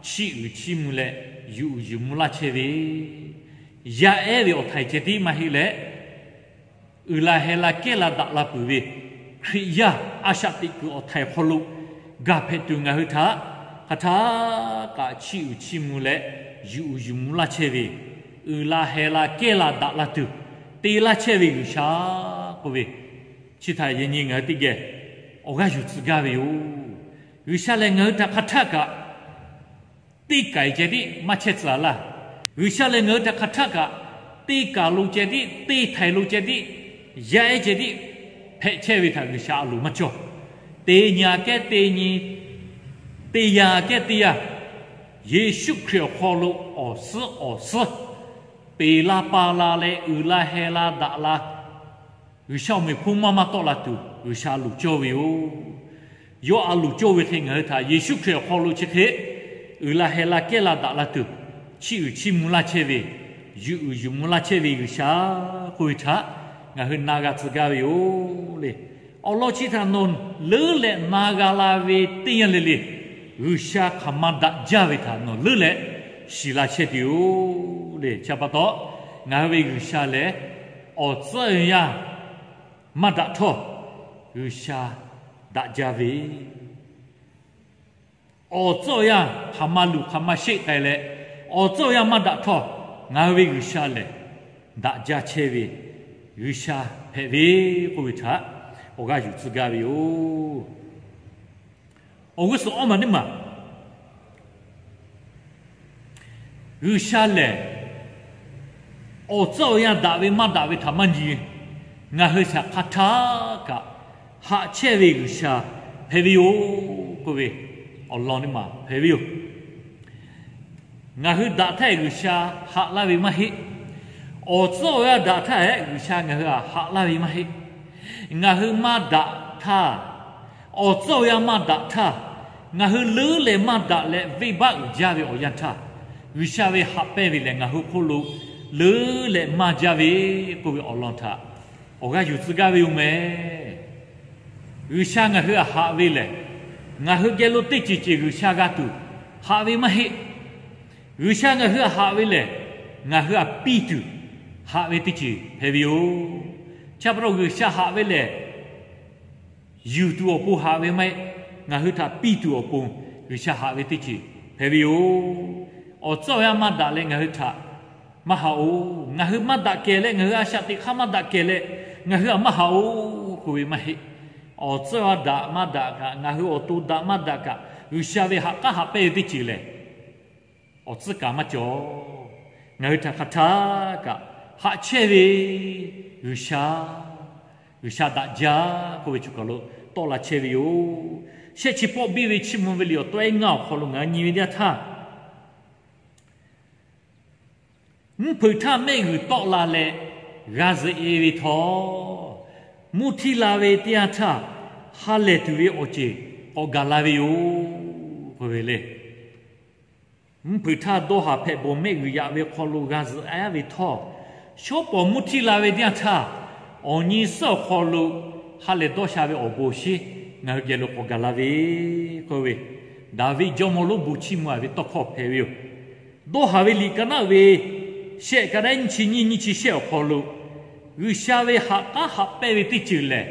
chiˇ uiˍ chiˇ mvuh leh yuˬ uiˍ yuˬ mvuh laˇ chehˇ ve, yaˇ ehˉ ve awˬ htaiˍ ceh tiˉ maˇ heˆ leh, uiˍ la heh la kehˉ la daꞈ la peuˬ ve Hkriꞈ yaˇ a shaꞈ teꞈ kuiˬ awˬ htaiˍ hk'aw lo gaˬ hpehꞈ tuˬ ngaˬ hui htaꞈ hk'aˬ htaˆ kaꞈ chiˇ uiˍ chiˇ mvuh leh yuˬ uiˍ yuˬ mvuh laˇ chehˇ ve, uiˍ la heh la kehˉ la daꞈ la tuˬ te laˇ chehˇ ve G'uiˬsha k'oˆ ve, chi htaꞈ yaꞈ nyi ngaˬ hui teˇ geh awˬ g'aˇ yuˬ tcuh gaˇ ve yoˬ. G'uiˬsha lehˬ ngaˬ hui htaꞈ hk'aˬ htaˆ kaꞈ teˇ kaiˬ ceh tiˉ maˇ chehˇ tcuh a laˇ. G'uiˬsha lehˬ ngaˬ hui htaꞈ hk'aˬ htaˆ kaꞈ teˇ kaˬ lo ceh tiˉ, teˇ htaiˍ lo ceh tiˉ, yaˇ ehˉ ceh tiˉ hpehꞈ chehˇ ve htaꞈ G'uiˬsha a loˍ maˇ cawˇ. Teˇ nyi aꞈ kehˉ teˇ nyi, teˇ yanˇ aꞈ kehˉ teˇ yanˇ, Yeˍsuˆ Hkriꞈ awˬ hk'aw lo awˬ suhˉ awˬ suhˉ peˬ la pa la leh uiˍ la heh la daꞈ la G'uiˬsha awˬ meꞈ hponˇ maˇ maˇ tawˆ la tuˬ G'uiˬsha a loˍ cawˇ ve yoˬ. Yawˇ a loˍ cawˇ ve hk'e ngaˬ hui htaꞈ Yeˍsuˆ Hkriꞈ awˬ hk'aw lo chi hk'e uiˍ la heh la kehˉ la daꞈ la tuˬ, chiˇ uiˍ chiˇ mvuh laˇ chehˇ ve, yuˬ uiˍ yuˬ mvuh laˇ chehˇ ve G'uiˬsha k'oˆ ve htaꞈ ngaˬ hui na g'a tcuh gaˇ ve yoˬ le. Awˬ lawn chi htaꞈ nawˬ leuˉ leh na g'a la ve teˇ yanˇ le le, G'uiˬsha hk'aˬ ma daꞈ jaˇ ve htaꞈ nawˬ leuˉ leh shiˍ la chehˇ tuˬ yoˬ le. Chi pa taw, ngaˬ hui ve G'uiˬsha lehˬ awˬ tcuhˉ awˬ yanˇ maˇ daꞈ htawˇ, G'uiˬsha daꞈ jaˇ ve, awˬ tcuhˉ awˬ yanˇ hk'aˬ ma luˬ hk'aˬ ma sheˆ k'ai leh, awˬ tcuhˉ awˬ yanˇ maˇ daꞈ htawˇ, ngaˬ hui ve G'uiˬsha lehˬ daꞈ jaˇ chehˇ ve, G'uiˬsha hpehꞈ ve k'oˆ ve htaꞈ awˬ g'aˇ yuˬ tcuh gaˇ ve yoˬ. Awˬ g'uˇ suhˍ awˇ maˬ teˇ maˬ G'uiˬsha lehˬ, awˬ tcuhˉ awˬ yanˇ daꞈ ve maˇ daꞈ ve htaꞈ maˇ nyi. Ngaˬ hui shaˍ hk'aˬ htaˆ kaꞈ haꞈ chehˇ ve G'uiˬsha hpehꞈ ve yoˬ k'oˆ ve awˬ lawn teˇ maˬ hpehꞈ ve yoˬ. Ngaˬ hui daꞈ htaˇ G'uiˬsha haꞈ laˇ ve maˇ heˆ. Awˬ tcuhˉ awˬ yanˇ daꞈ htaˇ G'uiˬsha ngaˬ hui htaꞈ haꞈ laˇ ve maˇ heˆ. Ngaˬ hui maˇ daꞈ htaˇ, awˬ tcuhˉ awˬ yanˇ maˇ daꞈ htaˇ, ngaˬ hui leuˉ leh maˇ daꞈ leh venˇbaˆ uiˍ jaˇ ve awˬ yanˇ htaˇ, G'uiˬsha ve haꞈ pehnˇ ve lehˬ ngaˬ hui hk'oˆ lo leuˉ leh maˇ jaˇ ve k'oˆ ve awˬ lawn htaꞈ awˬ g'aˇ yuˬ tcuh gaˇ ve yoˬ mehˍ. G'uiˬsha ngaˬ hui htaꞈ haꞈ ve lehˬ, ngaˬ hui geh lo teˇ ceuˬ ceuˬ G'uiˬsha g'a tuˬ haꞈ ve maˇ heˆ. G'uiˬsha ngaˬ hui htaꞈ haꞈ ve lehˬ, ngaˬ hui htaꞈ piˇ tuˬ haꞈ ve teˇ ceuˬ hpehꞈ ve yoˬ. Chi pa taw G'uiˬsha haꞈ ve lehˬ, yuˬ tuˬ awˬ pon haꞈ ve maˇ heˆ. Ngaˬ hui htaꞈ piˇ tuˬ awˬ pon G'uiˬsha haꞈ ve teˇ ceuˬ hpehꞈ ve yoˬ. Awˬ tcuhˉ awˬ yanˇ maˇ daꞈ leh ngaˬ hui htaꞈ maˇ haꞈ-oˬ. Ngaˬ hui maˇ daꞈ kehˬ leh, ngaˬ hui a shaꞈ teꞈ hk'aˇ maˇ daꞈ kehˬ leh, ngaˬ hui htaꞈ maˇ haꞈ-oˬ k'oˆ ve maˇ heˆ. Awˬ tcuhˉ awˬ yanˇ daꞈ maˇ daꞈ kaꞈ, ngaˬ hui awˬ to daꞈ maˇ daꞈ kaꞈ, G'uiˬsha ve haꞈ k'aˉ haꞈ pehnˇ ve teˇ ceuˬ lehˬ, awˬ tcuhˉ kaꞈ maˇ cawˬ. Ngaˬ hui htaꞈ hk'aˬ htaˇ kaꞈ haꞈ chehˇ ve G'uiˬsha, G'uiˬsha daꞈ jaˇ k'oˆ ve choˬ kaˬ lo tawˆ la chehˇ ve yoˬ. Shehˆ chi pawˆ biˇ ve Chiˇ mvuh ve liꞈ awˬ tawˆ ehˉ ngaˇ awˬ hk'aw lo ngaˬ hui nyi ve teˇ yanˇ htaˇ, mvuhˇ hpeuꞈ htaˇ mehˆ g'uiˬ tawˆ la leh g'a zuhꞈ-e ve htawˇ, mvuhˇ htiˇ la ve teˇ yanˇ htaˇ ha lehˬ tuˬ ve awˬ ceˬ k'awꞈ gaˬ la ve yoˬ k'oˆ ve le. Mvuhˇ hpeuꞈ htaˇ dawˇ haˍ hpehꞈ bawˬ mehˆ g'uiˬ yaꞈ ve hk'aw lo g'a zuhꞈ-a ve htawˇ, Shawˉ pawˍ mvuhˇ htiˇ la ve teˇ yanˇ htaˇ, awˬ nyi suhˉ awˬ hk'aw lo ha lehˬ dawˇ sha ve awˬ bon shinˉ ngaˬ hui geh lo k'awꞈ gaˬ la ve k'oˆ ve, Daˍviˆ jawˇmawˇ lonˉ bon chiˇ mvuh-a ve tawˇ hkawˇ hpehꞈ ve yoˬ. Dawˇ haˍ ve liꞈ ka naˆ ve shehˆ ka naˆ nyiˇ chi nyiˇ nyiˇ chi shehˆ awˬ hk'aw lo, G'uiˬsha ve haꞈ k'aˉ haꞈ pehnˇ ve teˇ ceuˬ lehˬ,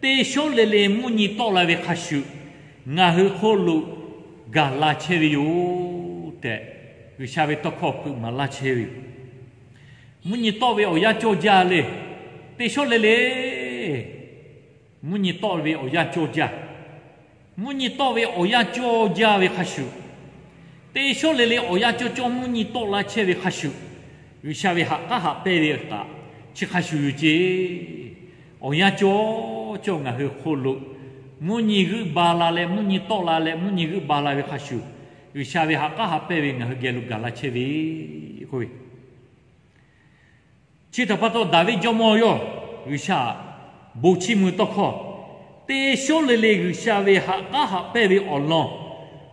teˇ shawˉ le le mvuhˇ nyi tawˆ la ve hk'a shuˍ, ngaˬ hui hk'oˆ lo gaˬ la chehˇ ve yoˬ tehꞈ, G'uiˬsha ve tawˇ hkawˇ hpeuꞈ maˍ laˇ chehˇ ve yoˬ. Mvuhˇ nyi tawˆ ve awˬ yanˇ cawˇ jaˇ le. Teˇ shawˉ le le mvuhˇ nyi tawˆ ve awˬ yanˇ cawˇ jaˇ. Mvuhˇ nyi tawˆ ve awˬ yanˇ cawˇ jaˇ ve hk'a shuˍ, teˇ shawˉ le le awˬ yanˇ cawˇ cawˇ mvuhˇ nyi tawˆ la chehˇ ve hk'a shuˍ, G'uiˬsha ve haꞈ k'aˉ haꞈ pehnˇ ve kaꞈ chi hk'a shuˍ yoˬ ceˇ. Awˬ yanˇ cawˇ cawˇ ngaˬ hui hk'oˆ lo mvuhˇ nyi g'euˆ ba la leh, mvuhˇ nyi tawˆ la leh, mvuhˇ nyi g'euˆ ba la ve hk'a shuˍ, G'uiˬsha ve haꞈ k'aˉ haꞈ pehnˇ ve ngaˬ hui geh lo gaˬ la chehˇ ve k'oˆ ve, chi htaꞈ pa taw Daˍviˆ jawˇmawˇ yawˇ G'uiˬsha bon chiˇ mvuh tawˇ hkawˇ, teˇ shawˉ le le G'uiˬsha ve haꞈ k'aˉ haꞈ pehnˇ ve awˬ lawn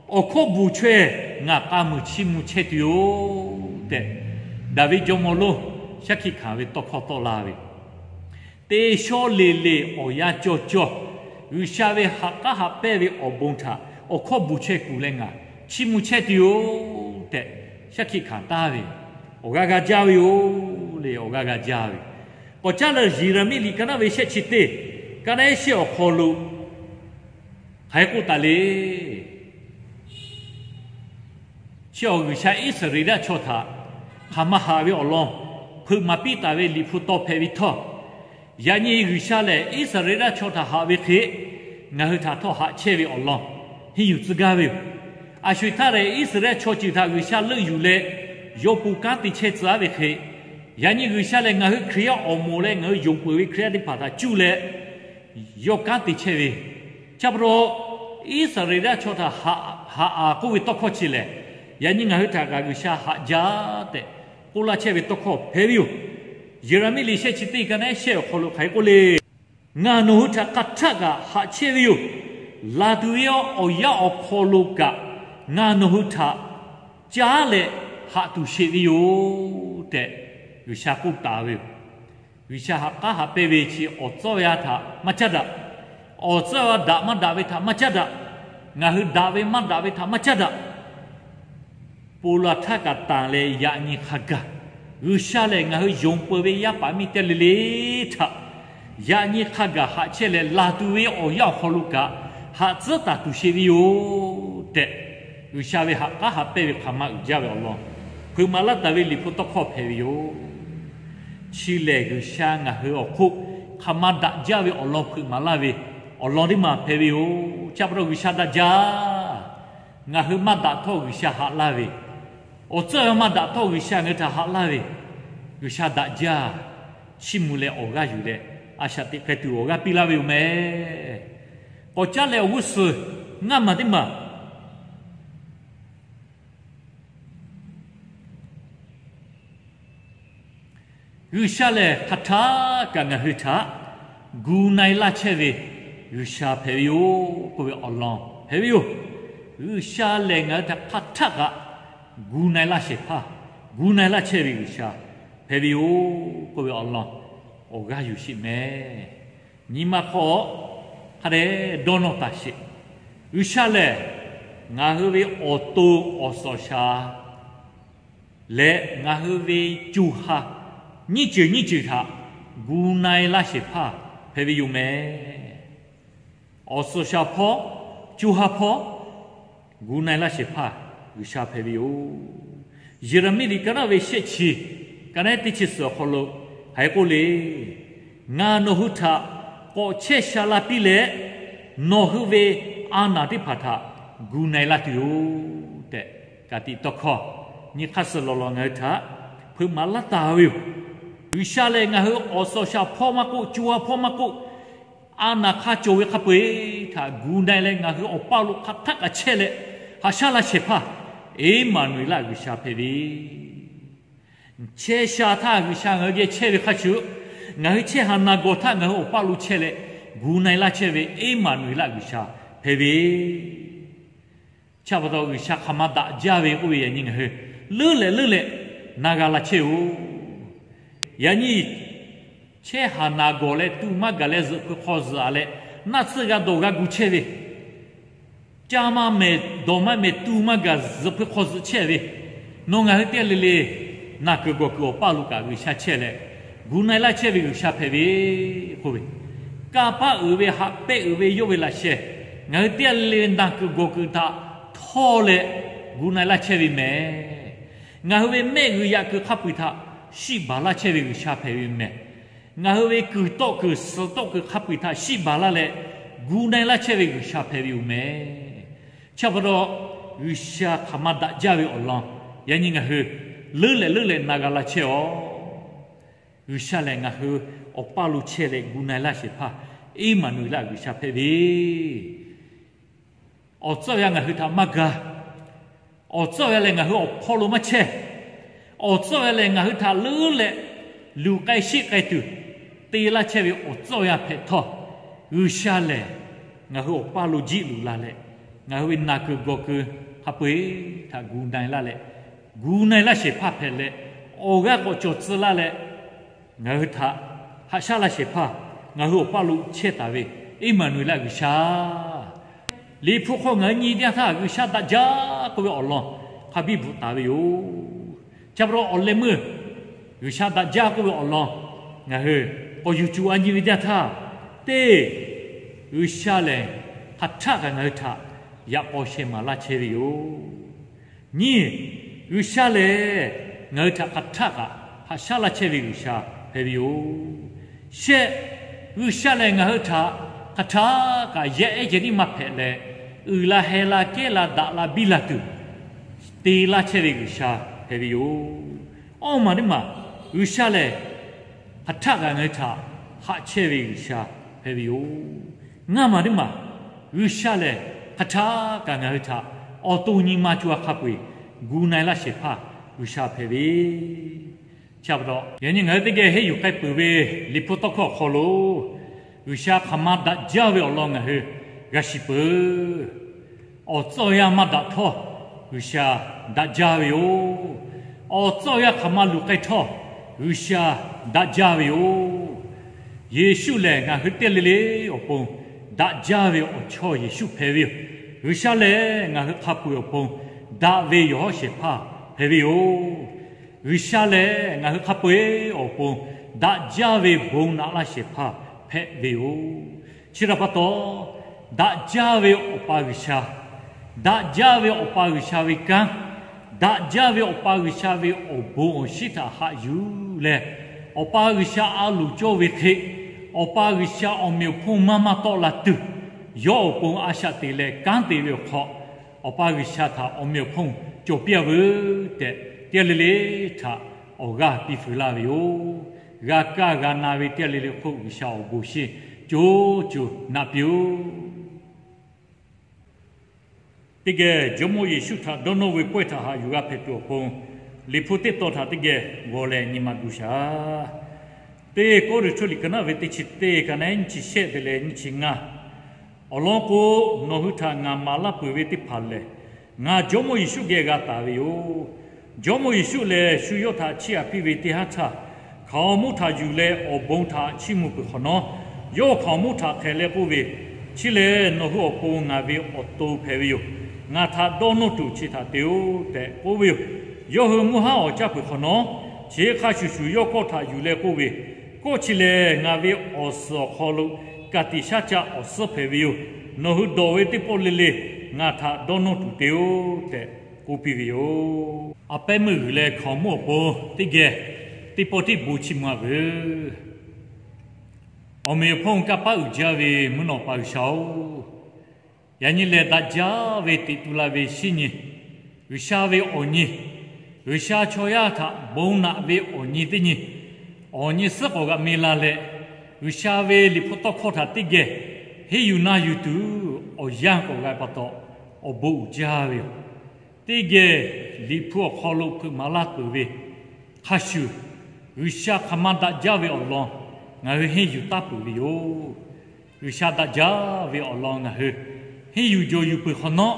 awˬ hkawˇ bvuhˬ chaweh ngaˬ k'a muiˬ chiˇ mvuh chehˇ tuˬ yoˬ tehꞈ, Daˍviˆ jawˇmawˇ lonˉ shaˉ hkiˆ hkanˍ ve tawˇ hkawˇ tawˆ la ve, teˇ shawˉ le le awˬ yanˇ cawˇ cawˇ, G'uiˬsha ve haꞈ k'aˉ haꞈ pehnˇ ve awˬ bon htaꞈ awˬ hkawˇ bvuhˬ chaweh kuˬ leh ngaˬ chiˇ mvuh chehˇ tuˬ yoˬ tehꞈ, shaˉ hkiˆ hkanˍ taˍ ve, awˬ g'aˇ g'a jaˇ ve yoˬ le, awˬ g'aˇ g'a jaˇ ve. K'awꞈ caˉ leh Yeˍraˍmiˆ liꞈ ka naˆ ve shehˆ chi teˇ, ka naˆ shehˆ awˬ hk'aw lo hk'aˬ hk'e k'oˆ taˍ le. Chi awˬ G'uiˬsha Iˉsaˍreˍlaˆ chaw htaꞈ hk'aˬ ma haꞈ ve awˬ lawn hpeuꞈ maˍ piˇ taˍ ve Liꞈ hpu taw hpehꞈ ve htawˇ, yaꞈ nyi G'uiˬsha lehˬ Iˉsaˍreˍlaˆ chaw htaꞈ haꞈ ve hk'e, ngaˬ hui htaꞈ htawˇ haꞈ chehˇ ve awˬ lawn henˇ yuˬ tcuh gaˇ ve yoˬ. A sho-eˬ htaˇ lehˬ Iˉsaˍreˍlaˆ chaw ceuˬ htaꞈ G'uiˬsha leuˆ yuˬ leh yawˇ pon kanˉ te chehˇ tcuh-a ve hk'e, yaꞈ nyi G'uiˬsha lehˬ ngaˬ hui Hkriꞈ yaˇ awˬ moˍ leh ngaˬ hui yonˍ peuˬ ve Hkriꞈ yaˇ teˇ hpaˍ htaꞈ cuˇ leh yawˇ kanˉ te chehˇ ve, chi pa taw Iˉsaˍreˍlaˆ chaw htaꞈ haꞈ-a k'oˆ ve tawˇ hkawˇ chi lehˬ, yaꞈ nyi ngaˬ hui htaꞈ kaꞈ G'uiˬsha haꞈ jaˇ tehꞈ k'oˆ laˇ chehˇ ve tawˇ hkawˇ hpehꞈ ve yoˬ. Yeˍraˍmiˆ liꞈ shehˆ chi teˇ ka naˆ shehˆ awˬ hk'aw lo hk'aˬ hk'e k'oˆ le. Ngaˬ nawˬ hui htaꞈ hk'a htaˆ kaꞈ haꞈ chehˇ ve yoˬ. Laˬ tuˬ ve awˬ yanˇ awˬ hk'aw lo kaꞈ ngaˬ nawˬ hui htaꞈ caˉ leh haꞈ tuˬ sheˍ ve yoˬ tehꞈ, G'uiˬsha k'oˆ taˍ ve yoˬ. G'uiˬsha haꞈ k'aˉ haꞈ pehnˇ ve chi awˬ tcuhˉ ve htaꞈ maˇ caˉ daꞈ. Awˬ tcuhˉ ve daꞈ maˇ daꞈ ve htaꞈ maˇ caˉ daꞈ. Ngaˬ hui daꞈ ve maˇ daꞈ ve htaꞈ maˇ caˉ daꞈ. Ponˬ laˬ htaˇ kaꞈ tanˬ leh yaꞈ nyi hk'a gaˬ, G'uiˬsha lehˬ ngaˬ hui yonˍ peuˬ ve yaˇ paˍ miˇ teˇ le le htaꞈ yaꞈ nyi hk'a gaˬ haꞈ chehˇ leh, laˬ tuˬ ve awˬ yanˇ awˬ hk'aw lo kaꞈ haꞈ tcuhˉ taˍ tuˬ sheˍ ve yoˬ tehꞈ, G'uiˬsha ve haꞈ k'aˉ haꞈ pehnˇ ve hk'aˬ ma uiˍ jaˇ ve awˬ lawn hpeuꞈ maˍ laˇ taˍ ve Liꞈ hpu tawˇ hkawˇ hpehꞈ ve yoˬ. Chi lehˬ G'uiˬsha ngaˬ hui awˬ hk'oˆ hk'aˬ ma daꞈ jaˇ ve awˬ lawn hpeuꞈ maˍ laˇ ve awˬ lawn teˇ maˬ hpehꞈ ve yoˬ. Chi pa taw G'uiˬsha daꞈ jaˇ. Ngaˬ hui maˇ daꞈ htawˇ G'uiˬsha haꞈ laˇ ve, awˬ tcuhˉ maˇ daꞈ htawˇ G'uiˬsha ngaˬ hui htaꞈ haꞈ laˇ ve, G'uiˬsha daꞈ jaˇ. Chiˇ mvuh leh awˬ g'aˇ yuˬ leh a shaꞈ teꞈ k'ai tuˬ awˬ g'aˇ piˇ laˇ ve yoˬ mehˍ. K'awꞈ caˉ leh awˬ g'uˇ suhˍ ngaˇ maˬ teˇ maˬ G'uiˬsha lehˬ hk'aˬ htaˆ kaꞈ ngaˬ hui htaꞈ gu na-e laˇ chehˇ ve G'uiˬsha hpehꞈ ve yoˬ k'oˆ ve awˬ lawn hpehꞈ ve yoˬ. G'uiˬsha lehˬ ngaˬ hui htaꞈ hk'aˬ htaˆ kaꞈ gu na-e laˇ shehˍ hpaˇ, gu na-e laˇ chehˇ ve G'uiˬsha hpehꞈ ve yoˬ k'oˆ ve awˬ lawn awˬ g'aˇ yuˬ sheˍ mehˍ. Nyi ma hk'aw hk'a dehꞈ dawˇ nawˇ taˍ sheˍ. G'uiˬsha lehˬ ngaˬ hui ve awˬ to awˬ suhˍ awˬ shaˍ leh ngaˬ hui ve co ha nyiˇ ceuˬ nyiˇ ceuˬ htaꞈ gu na-e laˇ shehˍ hpaˇ hpehꞈ ve yoˬ mehˍ. Awˬ suhˍ awˬ shaˍ hpawˇ, co ha hpawˇ gu na-e laˇ shehˍ hpaˇ G'uiˬsha hpehꞈ ve yoˬ. Yeˍraˍmiˆ liꞈ ka naˆ ve shehˆ chi, ka naˆ teˇ chi suhˍ awˬ hk'aw lo hk'aˬ hk'e k'oˆ le. Ngaˬ nawˬ hui htaꞈ k'awꞈ chehˇ sha la piˇ leh, nawˬ hui ve a naˍ teˇ hpaˍ htaꞈ gu na-e laˇ tuˬ yoˬ tehꞈ, ka tiꞈ tawˇ hkawˇ nyi hk'aˇ suh lawˬ lawˬ ngaˬ hui htaꞈ hpeuꞈ maˍ laˇ taˍ ve yoˬ. G'uiˬsha lehˬ ngaˬ hui awˬ suhˍ awˬ shaˍ hpawˇ maˇ k'oˆ, co ha hpawˇ maˇ k'oˆ, a naˍ hk'a cawˬ ve hk'a peu-eˬ htaꞈ gu na-e leh ngaˬ hui awˬ paˇ lo hk'aˬ htaˆ kaꞈ chehˇ leh haꞈ shaˉ laˇ shehˍ hpaˇ Eˉmaˍnuˍeˍlaˆ G'uiˬsha hpehꞈ ve chehˇ sha htaˇ G'uiˬsha ngaˬ hui geh chehˇ ve hk'a shuˍ, ngaˬ hui chehˇ ha naˍ gawˬ htaˇ ngaˬ hui awˬ paˇ lo chehˇ leh gu na-e laˇ chehˇ ve Eˉmaˍnuˍeˍlaˆ G'uiˬsha hpehꞈ ve. Chi pa taw G'uiˬsha hk'aˬ ma daꞈ jaˇ ve k'oˆ ve yaꞈ nyi ngaˬ hui leuˉ leh leuˉ leh na g'a la chehˇ-oˬ. Yaꞈ nyi chehˇ haˍ naˍ gawˬ leh tu maˇ gaˬ leh zuhꞈ hpu hk'aw zuhꞈ-a leh, naˆ tsuhˇ g'a dawˬ g'a gu chehˇ ve, caˇ maˇ mehˍ dawˬ maˇ mehˍ tu maˇ gaˬ zuhꞈ hpu hk'aw zuhꞈ chehˇ ve, nawˬ ngaˬ hui teˇ g'aˇ le le naˬ kuiˬ gawˬ kuiˬ awˬ paˇ lo kaꞈ G'uiˬsha chehˇ leh, gu na-e laˇ chehˇ ve G'uiˬsha hpehꞈ ve k'oˆ ve, kanˇ paˆ uiˍ ve haꞈ pehˆ uiˍ ve yawˇ ve laꞈ sheh, ngaˬ hui teˇ g'aˇ le le ve naˬ kuiˬ gawˬ kuiˬ htaꞈ htawˇ leh gu na-e laˇ chehˇ ve mehˍ. Ngaˬ hui ve mehˆ g'uiˬ yaꞈ kuiˬ hk'a peu-eˬ htaꞈ shiˆ baˬ laˇ chehˇ ve G'uiˬsha hpehꞈ ve yoˬ mehˍ. Ngaˬ hui ve kuiˬ tawˆ kuiˬ suhˍ tawˆ kuiˬ hk'a peu-eˬ htaꞈ shiˆ baˬ laˇ leh, gu na-e laˇ chehˇ ve G'uiˬsha hpehꞈ ve yoˬ mehˍ. Chi pa taw, G'uiˬsha hk'aˬ ma daꞈ jaˇ ve awˬ lawn, yaꞈ nyi ngaˬ hui leuˉ leh leuˉ leh na g'a la chehˇ-aˬ. G'uiˬsha lehˬ ngaˬ hui awˬ paˇ lo chehˇ leh gu na-e laˇ shehˍ hpaˇ, Eˇmaˍnuˍeˍlaˆ G'uiˬsha hpehꞈ ve, awˬ tcuhˉ awˬ yanˇ ngaˬ hui htaꞈ maˇ ga. Awˬ tcuhˉ awˬ yanˇ lehˬ ngaˬ hui awˬ hk'aw lo maˇ chehˇ. Awˬ tcuhˉ awˬ yanˇ lehˬ ngaˬ hui htaꞈ leuˉ leh luˬ k'ai sheˆ k'ai tuˬ te laˇ chehˇ ve awˬ tcuhˉ awˬ yanˇ hpehꞈ htawˇ, G'uiˬsha lehˬ ngaˬ hui awˬ paˇ lo jiˆ luˬ la leh, ngaˬ hui ve naˬ kuiˬ gawˬ kuiˬ hk'a peu-eˬ htaꞈ gu na-e laˇ leh, gu na-e laˇ shehˍ hpaˇ hpehꞈ leh, awˬ g'aˇ k'awꞈ cawˬ tcuh laˇ leh, ngaˬ hui htaꞈ haꞈ shaˉ laˇ shehˍ hpaˇ, ngaˬ hui awˬ paˇ lo chehˇ taˍ ve Eˇmaˍnuˍeˍlaˆ G'uiˬsha. Liꞈ hpu hk'aw ngaˬ hui nyi teˇ yanˇ htaˇ, G'uiˬsha daꞈ jaˇ k'oˆ ve awˬ lawn hk'a biˇ bvuhꞈ taˍ ve yoˬ. Chi pa taw awˬ leh meuˇ G'uiˬsha daꞈ jaˇ k'oˆ ve awˬ lawn ngaˬ hui k'awꞈ yuˬ cuˬ a nyi ve teˇ yanˇ htaˇ, teˇ, G'uiˬsha lehˬ hk'aˬ htaˆ kaꞈ ngaˬ hui htaꞈ yaꞈ k'aw sheh maˍ laˇ chehˇ ve yoˬ. Nyiˇ, G'uiˬsha lehˬ ngaˬ hui htaꞈ hk'aˬ htaˆ kaꞈ haꞈ shaˉ laˇ chehˇ ve G'uiˬsha hpehꞈ ve yoˬ. Shehˆ, G'uiˬsha lehˬ ngaˬ hui htaꞈ hk'aˬ htaˆ kaꞈ yaˇ ehˉ ceh tiˉ maˇ hpehꞈ leh, uiˍ la heh la kehˉ la daꞈ la biˇ la tuˬ te laˇ chehˇ ve G'uiˬsha hpehꞈ ve yoˬ. Awˇ maˬ teˇ maˬ, G'uiˬsha lehˬ hk'aˬ htaˆ kaꞈ ngaˬ hui htaꞈ haꞈ chehˇ ve G'uiˬsha hpehꞈ ve yoˬ. Ngaˇ maˬ teˇ maˬ, G'uiˬsha lehˬ hk'aˬ htaˆ kaꞈ ngaˬ hui htaꞈ awˬ to nyi ma co-a hk'a peu-eˬ gu na-e laˇ shehˍ hpaˇ G'uiˬsha hpehꞈ ve. Chi pa taw, yaꞈ nyi ngaˬ hui teˇ geh henˇ yuˬ k'ai peuˬ ve Liꞈ hpu tawˇ hkawˇ awˬ hk'aw lo, G'uiˬsha hk'aˬ ma daꞈ jaˇ ve awˬ lawn ngaˬ hui g'a shiˍ peuˬ. Awˬ tcuhˉ awˬ yanˇ maˇ daꞈ htawˇ, G'uiˬsha daꞈ jaˇ ve yoˬ. Awˬ tcuhˉ awˬ yanˇ hk'aˬ ma luˬ k'ai htawˇ, G'uiˬsha daꞈ jaˇ ve yoˬ. Yeˍsuˆ lehˬ ngaˬ hui teˇ g'aˇ le le awˬ pon daꞈ jaˇ ve awˬ chawˇ Yeˍsuˆ hpehꞈ ve yoˬ. G'uiˬsha lehˬ ngaˬ hui hk'a peu-eˬ awˬ pon daꞈ ve yawˬ hawˉ shehˍ hpaˇ hpehꞈ ve yoˬ. G'uiˬsha lehˬ ngaˬ hui hk'a peu-eˬ awˬ pon daꞈ jaˇ ve bon naꞈ laˇ shehˍ hpaˇ hpehꞈ ve yoˬ. Chi htaꞈ pa taw, daꞈ jaˇ ve Awˬ pa G'uiˬsha, daꞈ jaˇ ve Awˬ pa G'uiˬsha ve kanˉ, daꞈ jaˇ ve Awˬ pa G'uiˬsha ve awˬ bon awˬ shinˉ htaꞈ haꞈ yuˬ leh, Awˬ pa G'uiˬsha a loˍ cawˇ ve hk'e, Awˬ pa G'uiˬsha awˬ meꞈ awˬ hponˇ maˇ maˇ tawˆ la tuˬ, yawˇ awˬ pon a shaꞈ teꞈ leh kanˉ te ve awˬ hk'aw, Awˬ pa G'uiˬsha htaꞈ awˬ meꞈ awˬ hponˇ cawˬ piˇ-a veuˬ tehꞈ, teˇ g'aˇ le le htaꞈ awˬ g'aˇ piˇ fuiˍ laˇ ve yoˬ. G'a kaˇ g'a na ve teˇ g'aˇ le le hk'oˆ G'uiˬsha awˬ bon shinˉ co co naꞈ piˇ-oˆ. Teˇ geh Jawˇmawˇ Yeˍsuˆ htaꞈ dawˇ nawˇ ve pawehˇ htaꞈ haꞈ yuˬ g'a hpehꞈ tuˬ awˬ pon, Liꞈ hpu teˇ tawn htaꞈ teˇ geh g'aw leh nyi ma gu shaˍ. Teˇ Kawˇrenˍhtuˆ liꞈ ka naˉ ve teˇ chi teˇ ka naˉ nyiˇ chi shehˆ te leh nyiˇ chi ngaˇ. Awˬ lawn k'o, nawˬ hui htaꞈ ngaˬ maˍ laˇ peuˬ ve teˇ hpaˍ lehˬ, ngaˬ Jawˇmawˇ Yeˍsuˆ geh g'a taˍ ve yoˬ. Jawˇmawˇ Yeˍsuˆ lehˬ shu yawˇ htaꞈ chiˇ aꞈ piˇ ve teˇ haˉ htaˇ, hkaoˍmonˇ htaꞈ yuˬ leh awˬ bon htaꞈ chiˇ mvuh peuˬ hk'awꞈ nawˉ, yawˇ hkaoˍmonˇ htaꞈ hk'ehꞈ leh k'oˆ ve, Chi lehˬ nawˬ hui awˬ pon ngaˬ ve awˬ to hpehꞈ ve yoˬ. Ngaˬ htaꞈ dawˇ nawˇ tuˬ chi htaꞈ te-oˆ tehꞈ k'oˆ ve yoˬ. Yawˇ hui mvuhˇ haˉ awˍ caˇ peuˬ hk'awꞈ nawˉ, chi hk'a shuˍ shuˍ yawˇ kawˆ htaꞈ yuˬ leh k'oˆ ve, Kawˆ chi lehˬ ngaˬ ve awˬ suhˍ awˬ hk'aw lo ka tiꞈ shaˉ caˆ awˬ suhˉ hpehꞈ ve yoˬ. Nawˬ hui dawˬ ve teˇ pawˆ le le ngaˬ htaꞈ dawˇ nawˇ tuˬ te-oˆ tehꞈ k'oˆ piˇ ve yoˬ. A pehˉ meuˇ g'uiˬ leh hkaoˍmonˇ awˬ pon teˇ geh teˇ pawˆ tiˉ bon chiˇ mvuh-a veuˬ. Awˬ meꞈ awˬ hponˇ kanˇ paˉ uiˍ jaˇ ve mvuhˇ naw Awˬ pa G'uiˬsha-oˬ, yaꞈ nyi lehˬ daꞈ jaˇ ve teꞈ tu la ve shinˉ nyi, G'uiˬsha ve awˬ nyi, G'uiˬsha chaw yaˇ htaꞈ bon naꞈ ve awˬ nyi teˇ nyi, awˬ nyi suhˉ k'awꞈ g'a me la leh, G'uiˬsha ve Liꞈ hpu tawˇ hkawˇ htaꞈ teˇ geh henˇ yuˬ na yuˬ tuˬ awˬ yanˇ k'awꞈ g'a pa taw, awˬ bon uiˍ jaˇ ve yoˬ. Teˇ geh Liꞈ hpu awˬ hk'aw lo hpeuꞈ maˍ laˇ peuˬ ve hk'a shuˍ, G'uiˬsha hk'aˬ ma daꞈ jaˇ ve awˬ lawn ngaˬ hui henˇ yuˬ taˉ peuˬ ve yoˬ. G'uiˬsha daꞈ jaˇ ve awˬ lawn ngaˬ hui henˇ yuˬ jawˬ yuˬ peuˬ hk'awꞈ nawˉ,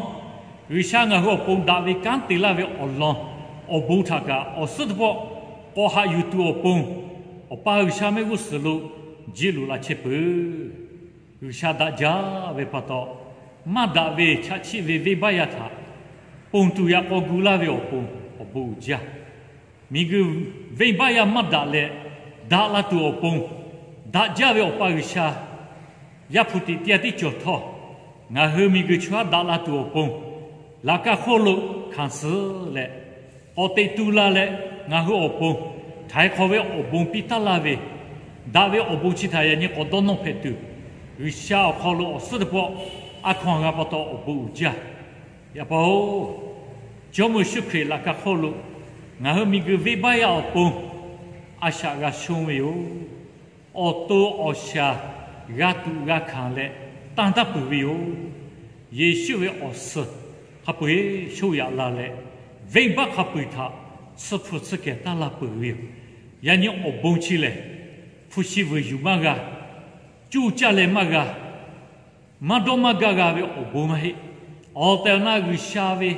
G'uiˬsha ngaˬ hui awˬ pon daꞈ ve kanˉ te laˇ ve awˬ lawn awˬ bon htaꞈ kaꞈ awˬ suhˉ teˇ pawˆ k'awꞈ haꞈ yuˬ tuˬ awˬ pon Awˬ pa G'uiˬsha mehˆ g'uˇ suhˍ lo jiˇ loꞈ la chehˇ peuˬ. G'uiˬsha daꞈ jaˇ ve pa taw, maˇ daꞈ ve chaꞈ chiˆ ve venˇbaˆ yaˇ htaꞈ ponˬ tuˬ yaꞈ k'aw gu laˇ ve awˬ pon awˬ bon uiˍ jaˇ. Miˬguiˬ venˇbaˆ yaˇ maˇ daꞈ leh, daꞈ la tuˬ awˬ pon daꞈ jaˇ ve Awˬ pa G'uiˬsha, Yaˇ hpu tiꞈ teˇ g'aˇ tiˉ cawˬ htawˇ, ngaˬ hui miˬguiˬ chaw yaˇ daꞈ la tuˬ awˬ pon, laꞈ ka hk'oˆ lo hkanˍ suh leh, k'awꞈ teꞈ tu la leh, ngaˬ hui awˬ pon htaiˍ hk'awꞈ ve awˬ bon piˇ taˉ laˇ ve, daꞈ ve awˬ bon chi htaꞈ yaꞈ nyi k'awꞈ dawˇ nawˇ hpehꞈ tuˬ, G'uiˬsha awˬ hk'aw lo awˬ suhˉ teˇ pawˆ a hkaw-anˬ g'a pa taw awˬ bon uiˍ jaˇ. Yaꞈ pa-oˬ, Jawˇmawˇ Yeˍsuˆ Hkriꞈ laꞈ ka hk'oˆ lo ngaˬ hui miˬguiˬ venˇbaˆ yaˇ awˬ pon a shaꞈ g'a shonˇ ve yoˬ. Awˬ to awˬ shaˍ g'a tuꞈ g'a hkanˍ leh tanˇ taˇ peuˬ ve yoˬ. Yeˍsuˆ ve awˬ suhˍ hk'a peu-eˬ shoˇ yaꞈ la leh, venˇbaˆ hk'a peu-eˬ htaꞈ tsuhˇ hpu tsuhˇ kehˬ taˇ la peuˬ ve yoˬ. Yaꞈ nyi awˬ bon chi lehˬ, hpu shi vuiˬ yuˬ maˇ g'a, cuˇ caˇ leh maˇ g'a, maˇ dawˇ maˇ gaˇ g'a ve awˬ bon maˇ heˆ. Awˬ tehˬ awˬ na G'uiˬsha ve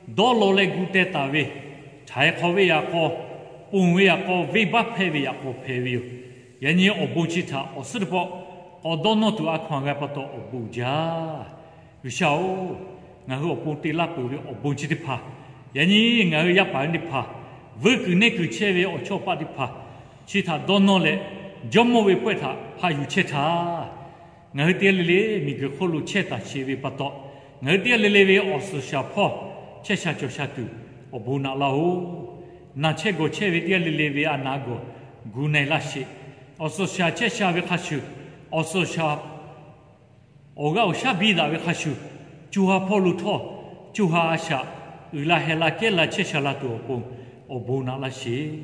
dawˇ law leh gu teh taˍ ve, htaiˍ hk'awꞈ ve yaꞈ k'aw, ponˬ ve yaꞈ k'aw, venˇbaˆ hpehˇ ve yaꞈ k'aw hpehꞈ ve yoˬ. Yaꞈ nyi awˬ bon chi htaꞈ awˬ suhˉ teˇ pawˆ k'awꞈ dawˇ nawˇ tuˬ a hkaw-anˬ g'a pa taw awˬ bon uiˍ jaˇ. G'uiˬsha-oˬ, ngaˬ hui awˬ pon te laˇ peuˬ ve awˬ bon chi teˇ hpaˍ, yaꞈ nyi ngaˬ hui yaˇ paˍ teˇ hpaˍ, vuiˇ kuiˬ neˇ kuiˬ chehˇ ve awˬ chawˇ paˆ teˇ hpaˍ chi htaꞈ dawˇ nawˇ leh, Jawˇmawˇ ve pawehˇ htaꞈ haꞈ yuˬ chehˇ htaˇ, ngaˬ hui teˇ g'aˇ le le miˬguiˬ hk'oˆ lo chehˇ taˍ sheˍ ve pa taw, ngaˬ hui teˇ g'aˇ le le ve awˬ suhˍ shaˍ hpawˇ chehˇ sha cawˬ sha tuˬ awˬ bon naꞈ laˇ-oˬ. Naˬ chehˇ gawˬ chehˇ ve teˇ g'aˇ le le ve a naˍ gawˬ gu na-e laˇ sheˍ. Awˬ suhˍ shaˍ chehˇ sha ve hk'a shuˍ, awˬ suhˍ shaˍ awˬ g'aˇ awˬ shaˉ biˇ daꞈ ve hk'a shuˍ, co ha hpawˇ lo htawˇ, co ha a shaꞈ uiˍ la heh la kehˉ la chehˇ sha la tuˬ awˬ pon awˬ bon naꞈ laˇ sheˍ.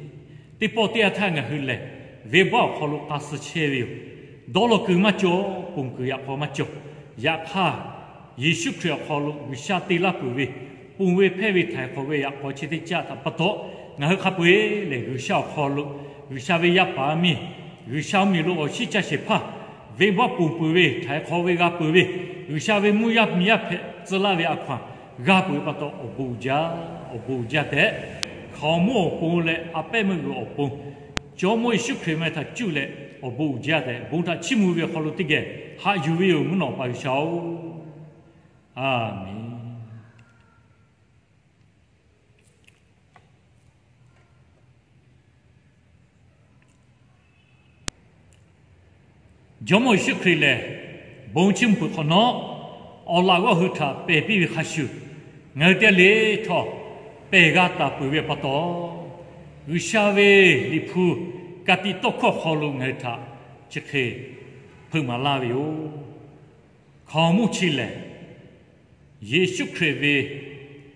Teˇ pawˆ teˇ yanˇ htaˇ ngaˬ hui lehˬ, venˇbaˆ awˬ hk'aw lo k'a suh chehˇ ve yoˬ. Dawˇ law kuiˬ maˇ cawˬ, ponˬ kuiˬ yaꞈ k'aw maˇ cawˬ. Yaꞈ hk'aˇ, Yeˍsuˆ Hkriꞈ awˬ hk'aw lo G'uiˬsha te laˇ peuˬ ve, ponˬ ve hpehˇ ve htaiˍ hk'awꞈ ve yaꞈ k'aw chi teˇ caˆ htaꞈ pa taw, ngaˬ hui hk'a peu-eˬ lehˬ G'uiˬsha awˬ hk'aw lo, G'uiˬsha ve yaˇ paˍ miˇ, G'uiˬsha mvuhˇmiˬ lo awˬ shinˉ caˇ shehˍ hpaˇ, venˇbaˆ ponˬ peuˬ ve, htaiˍ hk'awꞈ ve g'a peuˬ ve, G'uiˬsha ve mvuhˇ yaˇ miˬ yaˇ hpehꞈ tcuh laˇ ve a hkaw-anˬ g'a peuˬ ve pa taw awˬ bon uiˍ jaˇ, awˬ bon uiˍ jaˇ tehꞈ, hkaoˍmonˇ awˬ pon leh a pehˉ meuˇ g'uiˬ awˬ pon, Jawˇmawˇ Yeˍsuˆ Hkriꞈ meh htaꞈ cuˇ leh awˬ bon uiˍ jaˇ tehꞈ, bon htaꞈ chiˇ mvuh ve awˬ hk'aw lo teˇ geh haꞈ yuˬ ve yoˬ, mvuhˇ naw Awˬ pa G'uiˬsha-oˬ. Aˬmenˍ. Jawˇmawˇ Yeˍsuˆ Hkriꞈ lehˬ, bon chiˇ mvuh peuˬ hk'awꞈ nawˉ, awˬ laꞈ g'awˇ hui htaꞈ pehˬ piˇ ve hk'a shuˍ, ngaˬ hui teˇ g'aˇ le htawˇ pehˬ g'a taˍ peuˬ ve pa taw, G'uiˬsha ve Liꞈ hpu ka tiꞈ tawˇ hkawˇ awˬ hk'aw lo ngaˬ hui htaꞈ chi hk'e hpeuꞈ maˍ laˇ ve yoˬ. Hkaoˍmonˇ chi lehˬ, Yeˍsuˆ Hkriꞈ ve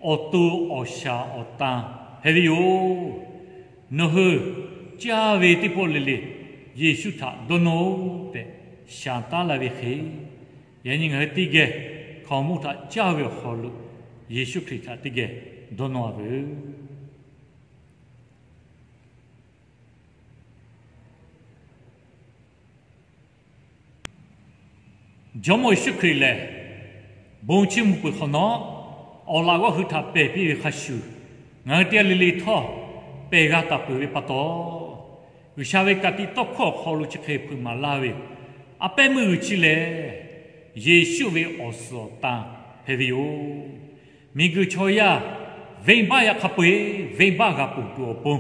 awˬ to awˬ shaˍ awˬ tan hpehꞈ ve yoˬ. Nawˬ hui caˇ ve teˇ pawˆ le le Yeˍsuˆ htaꞈ dawˇ nawˇ-oˆ tehꞈ shaˍ taˉ laˇ ve hk'e, yaꞈ nyi ngaˬ hui teˇ geh hkaoˍmonˇ htaꞈ caˇ ve awˬ hk'aw lo Yeˍsuˆ Hkriꞈ htaꞈ teˇ geh dawˇ nawˇ-a veuˬ. Jawˇmawˇ Yeˍsuˆ Hkriꞈ lehˬ, bon chiˇ mvuh peuˬ hk'awꞈ nawˉ, awˬ laꞈ g'awˇ hui htaꞈ pehˬ piˇ ve hk'a shuˍ, ngaˬ hui teˇ g'aˇ le le htawˇ pehˬ g'a taˍ peuˬ ve pa taw, G'uiˬsha ve ka tiꞈ tawˇ hkawˇ awˬ hk'aw lo chi hk'e hpeuꞈ maˍ laˇ ve, a pehˉ meuˇ g'uiˬ chi lehˬ, Yeˍsuˆ ve awˬ suhˍ awˬ tan hpehꞈ ve yoˬ. Miˬguiˬ chaw yaˇ venˇbaˆ yaˇ hk'a peu-eˬ venˇbaˆ g'a ponˬ tuˬ awˬ pon,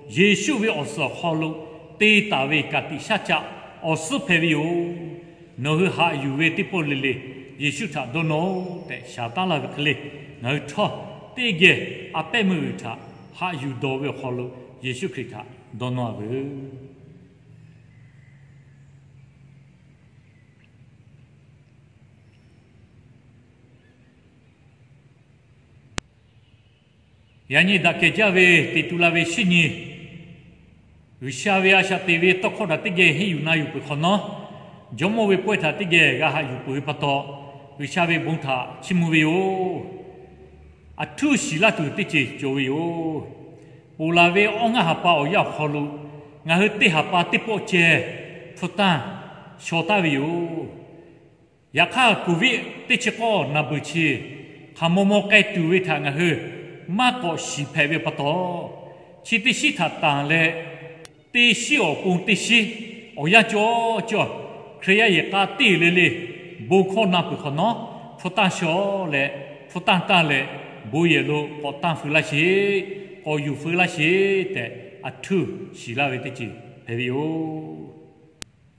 Yeˍsuˆ ve awˬ suhˍ awˬ hk'aw lo te taˍ ve ka tiꞈ shaˉ caˆ awˬ suhˉ hpehꞈ ve yoˬ. Nawˬ hui haꞈ yuˬ ve teˇ pawˆ le le Yeˍsuˆ htaꞈ dawˇ nawˇ-oˆ tehꞈ shaˍ taˉ laˇ ve hk'e le, ngaˬ hui htawˇ teˇ geh a pehˉ meuˇ g'uiˬ htaꞈ haꞈ yuˬ dawˬ ve awˬ hk'aw lo Yeˍsuˆ Hkriꞈ htaꞈ dawˇ nawˇ-a veuˬ. Yaꞈ nyi daꞈ kehˬ jaˇ ve teꞈ tu la ve shinˉ nyi, G'uiˬsha ve a shaꞈ teꞈ ve tawˇ hkawˇ htaꞈ teˇ geh henˇ yuˬ na yuˬ peuˬ hk'awꞈ nawˉ, Jawˇmawˇ ve pawehˇ htaꞈ teˇ geh g'a haꞈ yuˬ peuˬ ve pa taw, G'uiˬsha ve bon htaꞈ chiˇ mvuh ve yoˬ. Aˬ htuˉ shiˍ laˇ tuˬ teˇ ceuˬ cawˬ ve yoˬ. Ponˬ laˬ ve awˇ ngaˇ ha pa awˬ yanˇ awˬ hk'aw lo, ngaˬ hui teˇ ha pa teˇ pawˆ ceh hpu tanˇ shaw taˍ ve yoˬ. Yaꞈ hk'aˇ, Covid teˇ chi k'awˇ naˍ beuˬ chi hk'aˬ maw maw k'ai tuˬ ve htaꞈ ngaˬ hui maˇ k'awꞈ shiˍ hpehꞈ ve pa taw, chi teˇ shinˉ htaꞈ tanˬ leh, teˇ shiˉ awˬ pon teˇ shiˉ, awˬ yanˇ cawˇ cawˇ, Hkriꞈ yaˇ yehˬ k'a teˇ le le bon hkawˇ na peuˬ hk'awꞈ nawˉ, hpu tanˇ shaw leh, hpu tanˇ taˇ leh, bon yehˬ lo k'awꞈ tanˇ feu laˇ sheˍ, k'awꞈ yuˬ feu laˇ sheˍ tehꞈ, a htuˇ shiˍ laˇ ve teˇ ceuˬ hpehꞈ ve yoˬ.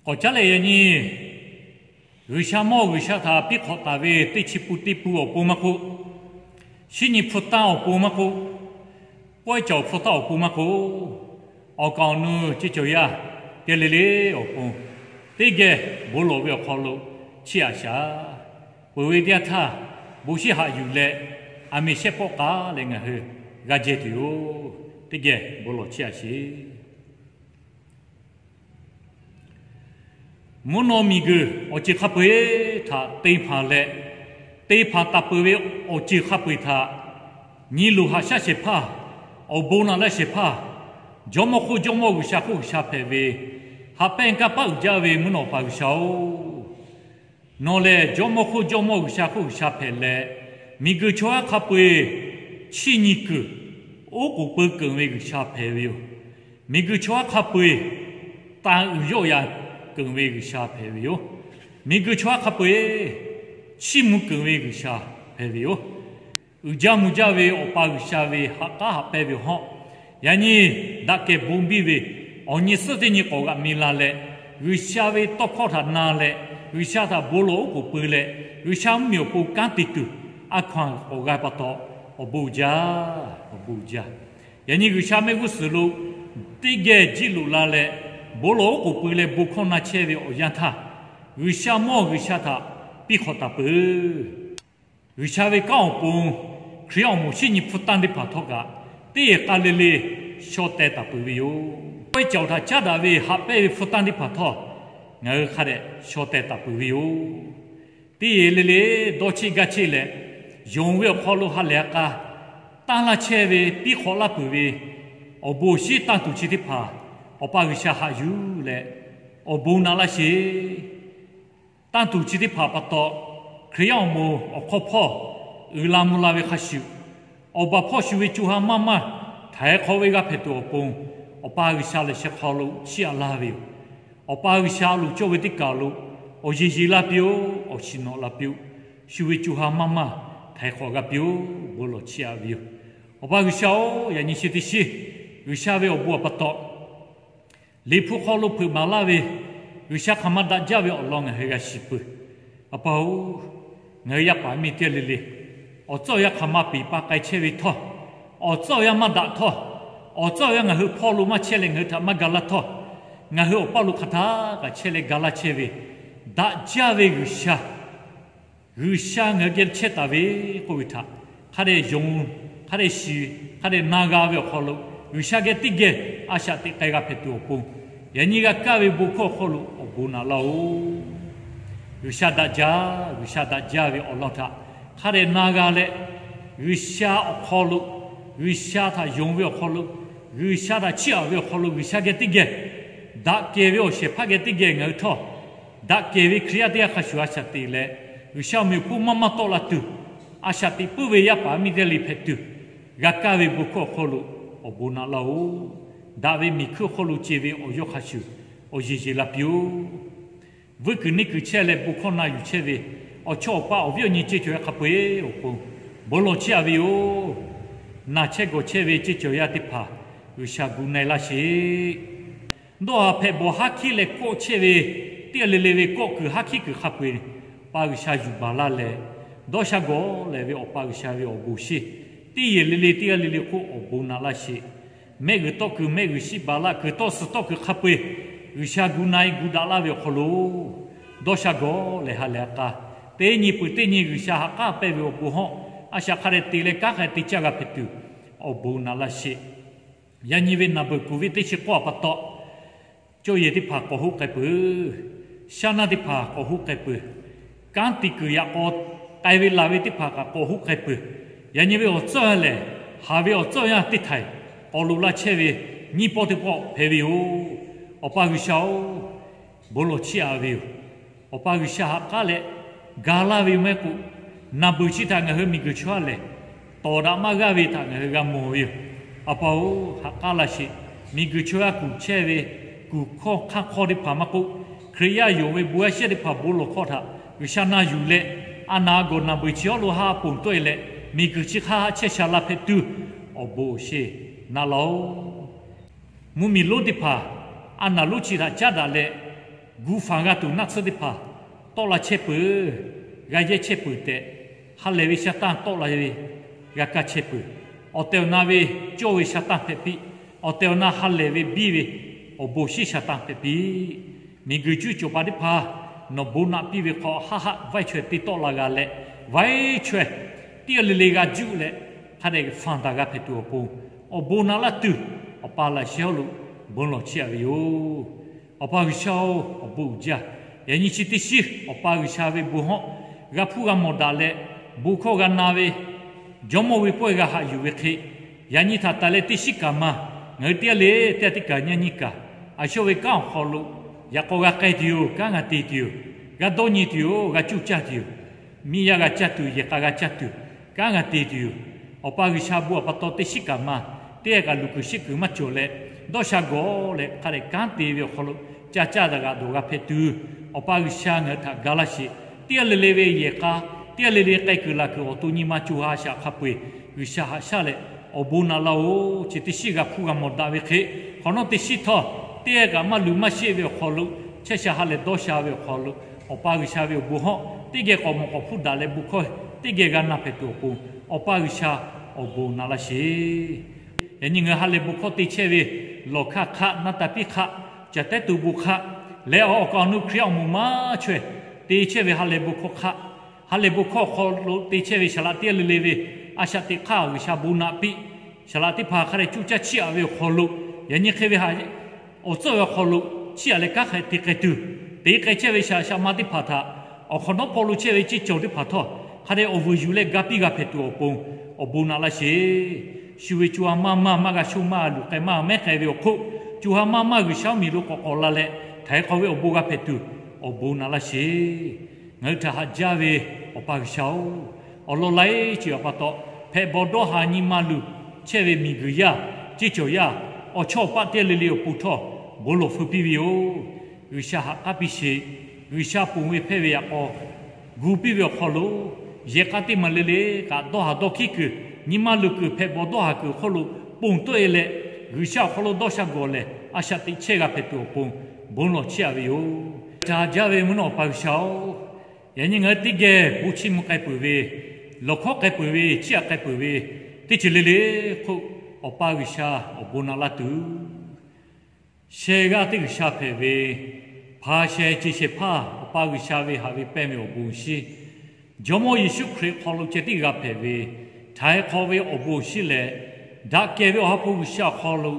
K'awꞈ caˉ leh yaꞈ nyi G'uiˬsha mawˇ G'uiˬsha htaꞈ piˇ hk'awꞈ taˍ ve teˇ chi pun teˇ pun awˬ pon maˇ k'oˆ, shinˉ nyi hpu tanˇ awˬ pon maˇ k'oˆ, pawehˇ cawˬ hpu tanˇ awˬ pon maˇ k'oˆ, awˬ kaˍ awˬ nu ceˇ cawˬ yaˇ teˇ le le awˬ pon, teˇ geh bon lawˬ ve awˬ hk'aw lo chiˇ aꞈ shaˍ. Peuˬ ve teˇ yanˇ htaˇ, bon shiˉ haꞈ yuˬ leh, aˬ miˍ shehˆ pawˆ k'aˉ leh ngaˬ hui g'a jehˇ tuˬ yoˬ. Teˇ geh bon lawˬ chiˇ aꞈ sheˍ. Mvuhˇ naw miˬguiˬ awˬ ceuˬ hk'a peu-eˬ htaꞈ te hpanˍ leh, te hpanˍ taˍ peuˬ ve awˬ ceuˬ hk'a peu-eˬ htaꞈ nyi luˬ haꞈ shaˉ shehˍ hpaˇ, awˬ bon naꞈ laˇ shehˍ hpaˇ, Jawˇmawˇ hk'oˆ Jawˇmawˇ, G'uiˬsha hk'oˆ G'uiˬsha hpehꞈ ve, haꞈ pehnˇ kanˇ paˆ uiˍ jaˇ ve mvuhˇ naw Awˬ pa G'uiˬsha-oˬ, nawˬ lehˬ Jawˇmawˇ hk'oˆ Jawˇmawˇ, G'uiˬsha hk'oˆ G'uiˬsha hpehꞈ leh, miˬguiˬ chaw yaˇ hk'a peu-eˬ chiˇ nyi kuiˬ, oˉ k'oˍ pui keunˍ ve G'uiˬsha hpehꞈ ve yoˬ. Miˬguiˬ chaw yaˇ hk'a peu-eˬ tanˇ uiˍ yawˆ yaꞈ keunˍ ve G'uiˬsha hpehꞈ ve yoˬ. Miˬguiˬ chaw yaˇ hk'a peu-eˬ chiˇ mvuh keunˍ ve G'uiˬsha hpehꞈ ve yoˬ. Uiˍ jaˇ mvuh jaˇ ve Awˬ pa G'uiˬsha ve haꞈ k'aˉ haꞈ pehnˇ ve hawˉ, yaꞈ nyi daꞈ kehˬ bon biˇ ve, awˬ nyi suhˉ teˇ nyi k'awꞈ g'aꞈ mi la leh, G'uiˬsha ve tawˇ hkawˇ htaꞈ na leh, G'uiˬsha htaꞈ bon lawˬ oˉ k'oˍ pui leh, G'uiˬsha mvuhˇmiˬ awˬ pon kanˉ te tuˬ, a hkaw-anˬ k'awꞈ g'a pa taw, awˬ bon uiˍ jaˇ, awˬ bon uiˍ jaˇ. Yaꞈ nyi G'uiˬsha mehˆ g'uˇ suhˍ lo teˇ geh jiˇ loꞈ la leh, bon lawˬ oˉ k'oˍ pui leh bon hkawˇ na chehˇ ve awˬ yanˇ htaˇ, G'uiˬsha mawˇ G'uiˬsha htaꞈ piˇ hk'awꞈ taˍ peuˬ. G'uiˬsha ve kanˉ awˬ pon, Hkriꞈ yaˇ awˬ moˍ shinˉ nyi hpu tanˇ teˇ hpaˍ htawˇ kaꞈ, teˇ yehˬ k'a le le shaw teh taˍ peuˬ ve yoˬ. Pawehˇ cawˬ htaꞈ caˉ daꞈ ve haꞈ pehnˇ ve hpu tanˇ teˇ hpaˍ htawˇ, ngaˬ hui hk'a dehꞈ shaw teh taˍ peuˬ ve yoˬ. Teˇ yehˬ le le dawˇ cheˆ gaˇ cheˆ leh, yonˍ ve awˬ hk'aw lo ha lehˬ a k'a, tanˇ laˇ chehˇ ve, piˇ hk'awꞈ laˇ peuˬ ve awˬ bon awˬ shinˉ tanˇ tuˬ chi teˇ hpaˍ, Awˬ pa G'uiˬsha haꞈ yuˬ leh, awˬ bon naꞈ laˇ sheˍ. Tanˇ tuˬ chi teˇ hpaˍ pa taw, Hkriꞈ yaˇ awˬ moˍ awˬ hk'aw hpawˇ uiˍ la mvuh la ve hk'a shuˍ, awˬ baˬ hpawˇ shu ve co ha maˇ maˇ htaiˍ hk'awꞈ ve g'a hpehꞈ tuˬ awˬ pon, Awˬ pa G'uiˬsha lehˬ sheh hk'aw lo chiˇ aꞈ laˇ ve yoˬ. Awˬ pa G'uiˬsha a loˍ cawˇ ve teˇ kaˬ lo awˬ yeˬ yeˬ la piˇ-oˆ, awˬ shiˍ nawꞈ la piˇ-oˆ, shu ve co ha maˇ maˇ htaiˍ hk'awꞈ g'a piˇ-oˆ, bon lawˬ chiˇ aꞈ ve yoˬ. Awˬ pa G'uiˬsha-oˬ, yaꞈ nyi chi teˇ shiˉ G'uiˬsha ve awˬ bon awˬ pa taw, Liꞈ hpu hk'aw lo hpeuꞈ maˍ laˇ ve, G'uiˬsha hk'aˬ ma daꞈ jaˇ ve awˬ lawn ngaˬ hui g'a shiˍ peuˬ. A pa-oˬ, ngaˬ hui yaˇ paˍ miˇ teˇ g'aˇ le le, awˬ tcuhˉ awˬ yanˇ hk'aˬ ma peˍ pa k'ai chehˇ ve htawˇ, awˬ tcuhˉ awˬ yanˇ maˇ daꞈ htawˇ, awˬ tcuhˉ awˬ yanˇ ngaˬ hui hpawˇ lo maˇ chehˇ leh ngaˬ hui htaꞈ maˇ ga laˇ htawˇ, ngaˬ hui awˬ paˇ lo hk'aˬ htaˇ kaꞈ chehˇ leh ga laˇ chehˇ ve, daꞈ jaˇ ve G'uiˬsha G'uiˬsha ngaˬ hui geh chehˇ taˍ ve k'oˆ ve htaꞈ hk'a dehꞈ yonˍ, hk'a dehꞈ shiˍ, hk'a dehꞈ na g'a ve awˬ hk'aw lo, G'uiˬsha geh teˇ geh a shaꞈ teꞈ k'ai g'a hpehꞈ tuˬ awˬ pon, yaꞈ nyi g'a kaˇ ve bon hkawˇ awˬ hk'aw lo awˬ bon naꞈ laˇ-oˬ. G'uiˬsha daꞈ jaˇ, G'uiˬsha daꞈ jaˇ ve awˬ lawn htaꞈ hk'a dehꞈ na g'a leh, G'uiˬsha awˬ hk'aw lo, G'uiˬsha htaꞈ yonˍ ve awˬ hk'aw lo, G'uiˬsha htaꞈ chiˇ aꞈ ve awˬ hk'aw lo G'uiˬsha geh teˇ geh, daꞈ kehˬ ve awˬ shehˍ hpaˇ geh teˇ geh ngaˬ hui htawˇ, daꞈ kehˬ ve Hkriꞈ yaˇ teˇ g'aˇ hk'a shuˍ a shaꞈ teꞈ leh, G'uiˬsha awˬ meꞈ awˬ hponˇ maˇ maˇ tawˆ la tuˬ, a shaꞈ teꞈ puiˉ ve yaˇ paˍ miˇ teˇ g'aˇ le hpehꞈ tuˬ, g'a kaˇ ve bon hkawˇ awˬ hk'aw lo awˬ bon naꞈ laˇ-oˬ. Daꞈ ve miˬ hkuiˇ awˬ hk'aw lo ce ve awˬ yawˇ hk'a shuˍ awˬ yeˬ yeˬ la piˇ-oˆ. Vuiˇ kuiˬ neˇ kuiˬ chehˇ leh bon hkawˇ na yuˬ chehˇ ve awˬ chawˇ awˬ pa awˬ viˉ awˬ nyi ceˇ cawˬ yaˇ hk'a peu-eˬ awˬ pon bon lawˬ chiˇ aꞈ ve yoˬ. Naˬ chehˇ gawˬ chehˇ ve ceˇ cawˬ yaˇ teˇ hpaˍ G'uiˬsha gu na-e laˇ sheˍ. Dawˇ haˍ hpehꞈ bawˬ haˉ hkiˉ leh kawˆ chehˇ ve teˇ g'aˇ le le ve kawˆ kuiˬ haˉ hkiˉ kuiˬ hk'a peu-eˬ, Awˬ pa G'uiˬsha yuˬ baˬ laˇ leh, dawˇ sha gawˬ lehˬ ve Awˬ pa G'uiˬsha ve awˬ bon sheˍ, teˇ yehˬ le le teˇ g'aˇ le le hk'oˆ awˬ bon naꞈ laˇ sheˍ. Mehˆ g'uiˬ tawˆ kuiˬ mehˆ g'uiˬ shiˆ baˬ laˇ, kuiˬ tawˆ suhˍ tawˆ kuiˬ hk'a peu-eˬ G'uiˬsha gu na-e gu daꞈ laˇ ve awˬ hk'aw lo, dawˇ sha gawˬ lehˬ ha lehˬ a k'a, teˇ nyi peuˬ teˇ nyi G'uiˬsha ha k'aˉ pehnˇ ve awˬ bon hawˉ, a shaꞈ hk'a dehꞈ te leh kanˉ hk'a te caˇ g'a hpehꞈ tuˬ awˬ bon naꞈ laˇ sheˍ. Yaꞈ nyi ve naˬ beuˬ kuˬ ve teˇ chi k'awˇ pa taw, cawˇ yehˬ teˇ hpaˍ k'awꞈ hoˆ k'ai peuˬ. Shaˉ naˇ teˇ hpaˍ k'awꞈ hoˆ k'ai peuˬ. Kanˉ te kuiˬ yaꞈ k'aw k'ai ve laˬ ve teˇ hpaˍ kaꞈ k'awꞈ hoˆ k'ai peuˬ. Yaꞈ nyi ve awˬ tcuhˉ awˬ yanˇ lehˬ, haˍ ve awˬ tcuhˉ awˬ yanˇ teˇ htaiꞈ k'awꞈ loꞈ la chehˇ ve nyiˇ pawˆ teˇ pawˆ hpehꞈ ve yoˬ. Awˬ pa G'uiˬsha-oˬ, bon lawˬ chiˇ aꞈ ve yoˬ. Awˬ pa G'uiˬsha ha k'aˉ leh ga laˇ ve maˇ heˆ k'o, naˬ beuˬ chi htaꞈ ngaˬ hui miˬguiˬ chaw yaˇ lehˬ, tawˍ daꞈ maˇ g'aˇ ve htaꞈ ngaˬ hui g'a mawˬ ve yoˬ. A pa-oˬ, ha k'aˉ laˇ sheˍ. Miˬguiˬ chaw yaˇ kuˬ chehˇ ve kuˬ hkawˇ hk'aˇ hk'awˇ teˇ hpaˍ maˇ k'oˆ, Hkriꞈ yaˇ yonˍ ve bon yaˇ shehˇ teˇ hpaˍ bon lawˬ hkawˇ htaꞈ G'uiˬsha na yuˬ leh, a naˍ a gawˬ naˍ beuˬ chi awˉ lo haˉ ponˬ tawˆ e leh, miˬguiˬ chi hk'aˇ haˆ chehˇ sha la hpehꞈ tuˬ, awˬ bon awˬ shinˉ na laˇ-oˆ. Mvuhˇmiˬ lonˉ teˇ hpaˍ a naˍ lonˉ chi htaꞈ caˉ daꞈ leh, gu fanˬ g'a tuˬ naˆ tsuhˇ teˇ hpaˍ tawˆ la chehˇ peuˬ, g'a yehˇ chehˇ peuˬ tehꞈ, ha lehˬ ve sha tanˇ tawˆ la ve g'a kaˇ chehˇ peuˬ. Awˬ tehˬ awˬ na ve cawˇ ve sha tanˇ hpehꞈ piˇ, awˬ tehˬ awˬ na ha lehˬ ve biˇ ve awˬ bon shinˉ sha tanˇ hpehꞈ piˇ. Miˬguiˬ cuˇ cawˬ paˍ teˇ hpaˍ nawˬ bon naꞈ piˇ ve hk'aw, haˆ haˆ vaiˇ chaweh te tawˆ la g'a leh, vaiˇ chaweh teˇ g'aˇ le le g'a juˆ leh, hk'a dehꞈ fanˬ taˍ g'a hpehꞈ tuˬ awˬ pon, awˬ bon naꞈ laˇ tuˬ, Awˬ pa laꞈ sheh hawˉ lo bon lawˬ chehˇ a ve yoˬ. Awˬ pa G'uiˬsha-oˬ, awˬ bon uiˍ jaˇ. Yaꞈ nyi chi teˇ shiˉ Awˬ pa G'uiˬsha ve bon hawˉ g'a hpuˇ g'a mawˬ daꞈ leh, bon hkawˇ g'a na ve, jawˇmawˇ ve pawehˇ g'a haꞈ yuˬ ve hk'e, yaꞈ nyi htaꞈ taˍ leh teˇ shiˉ kaꞈ ma, ngaˬ hui teˇ g'aˇ le teˇ g'aˇ teˇ kaꞈ nyi nyi kaꞈ, a shawˇ ve kanˉ awˬ hk'aw lo yaꞈ k'aw g'a k'ai tuˬ yoˬ, kanˉ g'a te tuˬ yoˬ, g'a dawˇ nyi tuˬ yoˬ, g'a cuˇ caˇ tuˬ yoˬ. Miˇ yaˇ g'a caˇ tuˬ, yehˬ k'a g'a caˇ tuˬ, kanˉ g'a te tuˬ yoˬ. Awˬ pa G'uiˬsha bon awˬ pa taw teˇ shiˉ kaꞈ ma, teˇ g'aˇ kaꞈ luˬ kuiˬ shiˆ kuiˬ maˇ cawˬ leh, dawˇ sha gawˬ leh hk'a dehꞈ kanˉ te ve awˬ hk'aw lo ca caˇ daꞈ g'aꞈ dawˬ g'a hpehꞈ tuˬ, Awˬ pa G'uiˬsha ngaˬ hui htaꞈ ga laˇ sheˍ. Teˇ g'aˇ le le ve yehˬ k'a, teˇ g'aˇ le le k'ai kuiˬ laˬ kuiˬ awˬ to nyi ma co ha shaꞈ hk'a peu-eˬ G'uiˬsha haꞈ shaˉ leh, awˬ bon naꞈ laˇ-oˬ. Chi teˇ shiˉ g'a hpuˇ g'a mawˬ daꞈ ve hk'e, hk'awꞈ nawˉ teˇ shiˉ htawˇ, teˇ g'aˇ kaꞈ maˇ luˬ maˇ sheˆ ve awˬ hk'aw lo, chehˇ sha ha lehˬ dawˇ sha ve awˬ hk'aw lo, Awˬ pa G'uiˬsha ve awˬ bon hawˉ teˇ geh k'awꞈ mawˬ k'awꞈ hpuˇ daꞈ leh, bon hkawˇ teˇ geh g'a na hpehꞈ tuˬ awˬ pon, Awˬ pa G'uiˬsha awˬ bon naꞈ laˇ sheˍ. Yaꞈ nyi ngaˬ hui ha lehˬ bon hkawˇ te chehˇ ve lawˬ hkaˇ hk'aˆ, naˇ taˍ piˇ hk'aˆ, caˬ tehˉ to bon hk'aˆ lehˬ, awˬ kaˍ awˬ nu Hkriꞈ awˬ moˍ maˇ chaweh te chehˇ ve ha lehˬ bon hkawˇ hk'aˆ, ha lehˬ bon hkawˇ awˬ hk'aw lo te chehˇ ve saˍ laꞈ teˇ g'aˇ le le ve a shaꞈ teꞈ hk'aˇ G'uiˬsha bon naꞈ piˇ. Saˍ laꞈ teˇ hpaˍ hk'a dehꞈ cuˇ caˇ chiˇ aꞈ ve awˬ hk'aw lo, yaꞈ nyi hk'e ve ha awˬ tcuhˉ ve awˬ hk'aw lo chiˇ aꞈ leh kanˉ hk'a te k'ai tuˬ, te k'ai chehˇ ve shaꞈ shaꞈ ma teˇ hpaˍ htaꞈ, awˬ hk'awꞈ nawˉ hpawˇ lo chehˇ ve ceˇ cawˬ teˇ hpaˍ htawˇ hk'a dehꞈ awˬ vuiˬ yuˬ leh ga piˇ g'a hpehꞈ tuˬ awˬ pon, awˬ bon naꞈ laˇ sheˍ. Shu ve co ha maˇ maˇ maˇ g'a shonˇ maˇ g'a luˬ k'ai maˇ mehˉ k'ai ve awˬ hk'oˆ, co ha maˇ maˇ G'uiˬsha mvuhˇmiˬ lo k'awꞈ k'awꞈ la leh, htaiˍ hk'awꞈ ve awˬ bon g'a hpehꞈ tuˬ, awˬ bon naꞈ laˇ sheˍ. Ngaˬ hui htaꞈ haꞈ jaˇ ve Awˬ pa G'uiˬsha-oˬ, awˬ lawn laiˉ ceuˬ awˬ pa taw hpehꞈ bawˬ dawˇ haˍ nyi ma luˬ chehˇ ve miˬguiˬ yaˇ, ceˇ cawˬ yaˇ, awˬ chawˇ awˬ paˆ teˇ g'aˇ le le awˬ pon htawˇ bon lawˬ feu piˇ ve yoˬ. G'uiˬsha haꞈ k'aˉ piˇ sheˍ. G'uiˬsha ponˬ ve hpehˇ ve yaꞈ k'aw gu piˇ ve awˬ hk'aw lo, yehˬ k'a teˇ maˬ le le kaꞈ dawˇ haˍ dawˇ hkiˉ kuiˬ, nyi ma luˬ kuiˬ hpehꞈ bawˬ dawˇ haˍ kuiˬ awˬ hk'oˆ lo ponˬ tawˆ e leh, G'uiˬsha awˬ hk'aw lo dawˇ sha gawˬ lehˬ, a shaꞈ teꞈ chehˇ g'a hpehꞈ tuˬ awˬ pon bon lawˬ chehˇ a ve yoˬ. Htaꞈ jaˇ ve mvuhˇ naw Awˬ pa G'uiˬsha-oˬ, yaꞈ nyi ngaˬ hui teˇ geh bon chiˇ mvuh k'ai peuˬ ve, lawˬ hkawˉ k'ai peuˬ ve, chiˇ aꞈ k'ai peuˬ ve, teˇ ceuˬ le le hk'oˆ Awˬ pa G'uiˬsha awˬ bon naꞈ laˇ tuˬ, sheh g'aˇ teˇ G'uiˬsha hpehꞈ ve, hpaˍ shehˍ ceˬ shehˍ hpaˇ Awˬ pa G'uiˬsha ve haꞈ ve pehnˇ ve awˬ bon shinˉ, Jawˇmawˇ Yeˍsuˆ Hkriꞈ hk'aw lo ceh tiˉ g'a hpehꞈ ve, htaiˍ hk'awꞈ ve awˬ bon shinˉ leh, daꞈ kehˬ ve Awˬ ha hpu G'uiˬsha awˬ hk'aw lo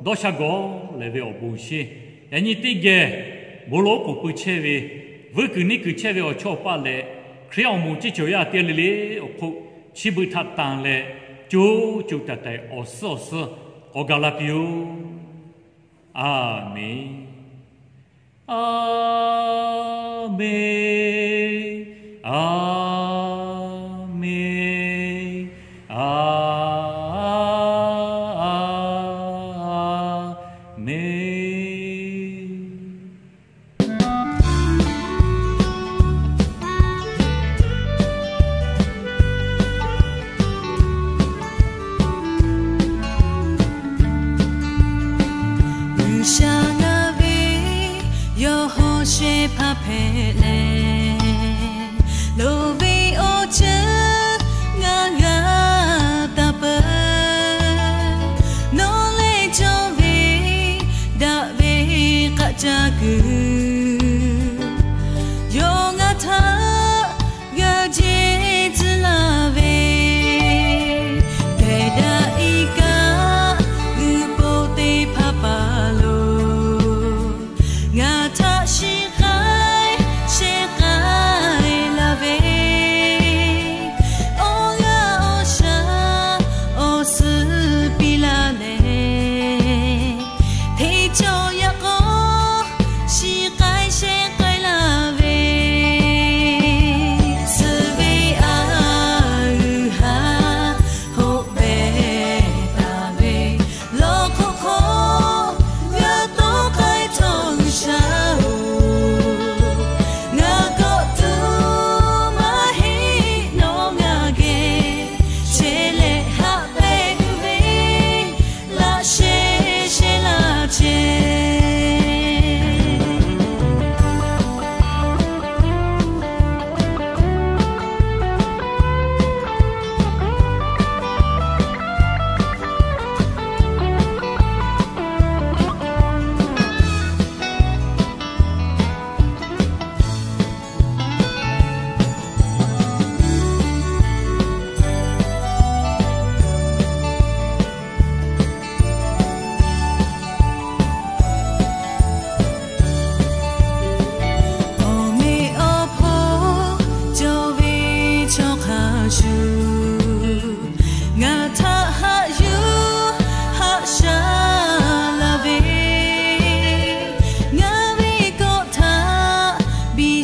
dawˇ sha gawˬ lehˬ ve awˬ bon shinˉ, yaꞈ nyi teˇ geh bon lawˬ oˉ k'oˍ pui chehˇ ve, vuiˇ kuiˬ neˇ kuiˬ chehˇ ve awˬ chawˇ awˬ paˆ leh, Hkriꞈ awˬ moˍ ceˇ cawˬ yaˇ teˇ g'aˇ le le awˬ hk'oˆ, chi beuꞈ htaꞈ tanˬ leh, co co taiˍ taiˍ awˬ suhˉ awˬ suhˉ k'awꞈ gaˬ la piˇ-oˆ. A menˬ. A menˬ. A menˬ. A menˬ. G'uiˬsha ngaˬ ve yawˇ hawˉ shehˍ hpaˇ hpehꞈ leh, loˍ ve awˬ ceuˬ ngaˬ g'a taˍ peuˬ. Nawˬ lehˬ cawˇ ve daꞈ ve k'aꞈ caˇ kuiˬ, yawˇ ngaˬ htaꞈ g'a jehˇ tcuh laˇ ve, tehˬ daꞈ iˉ kaˆ g'uiˬ po teˇ hpaˍ hpaˍ lo ngaˬ htaꞈ shiˍ k'ai shehˍ k'ai laˇ ve,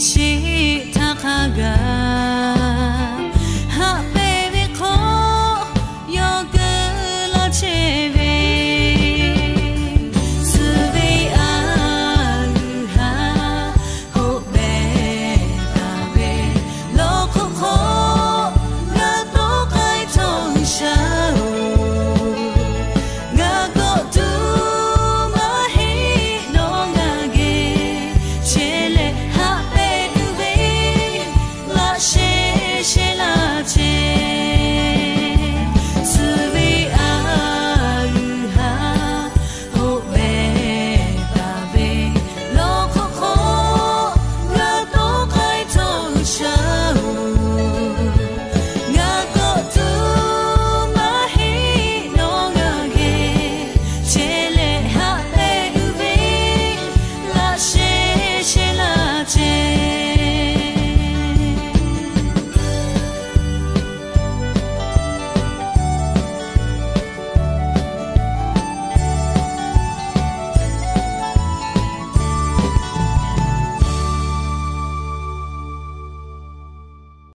sheˍ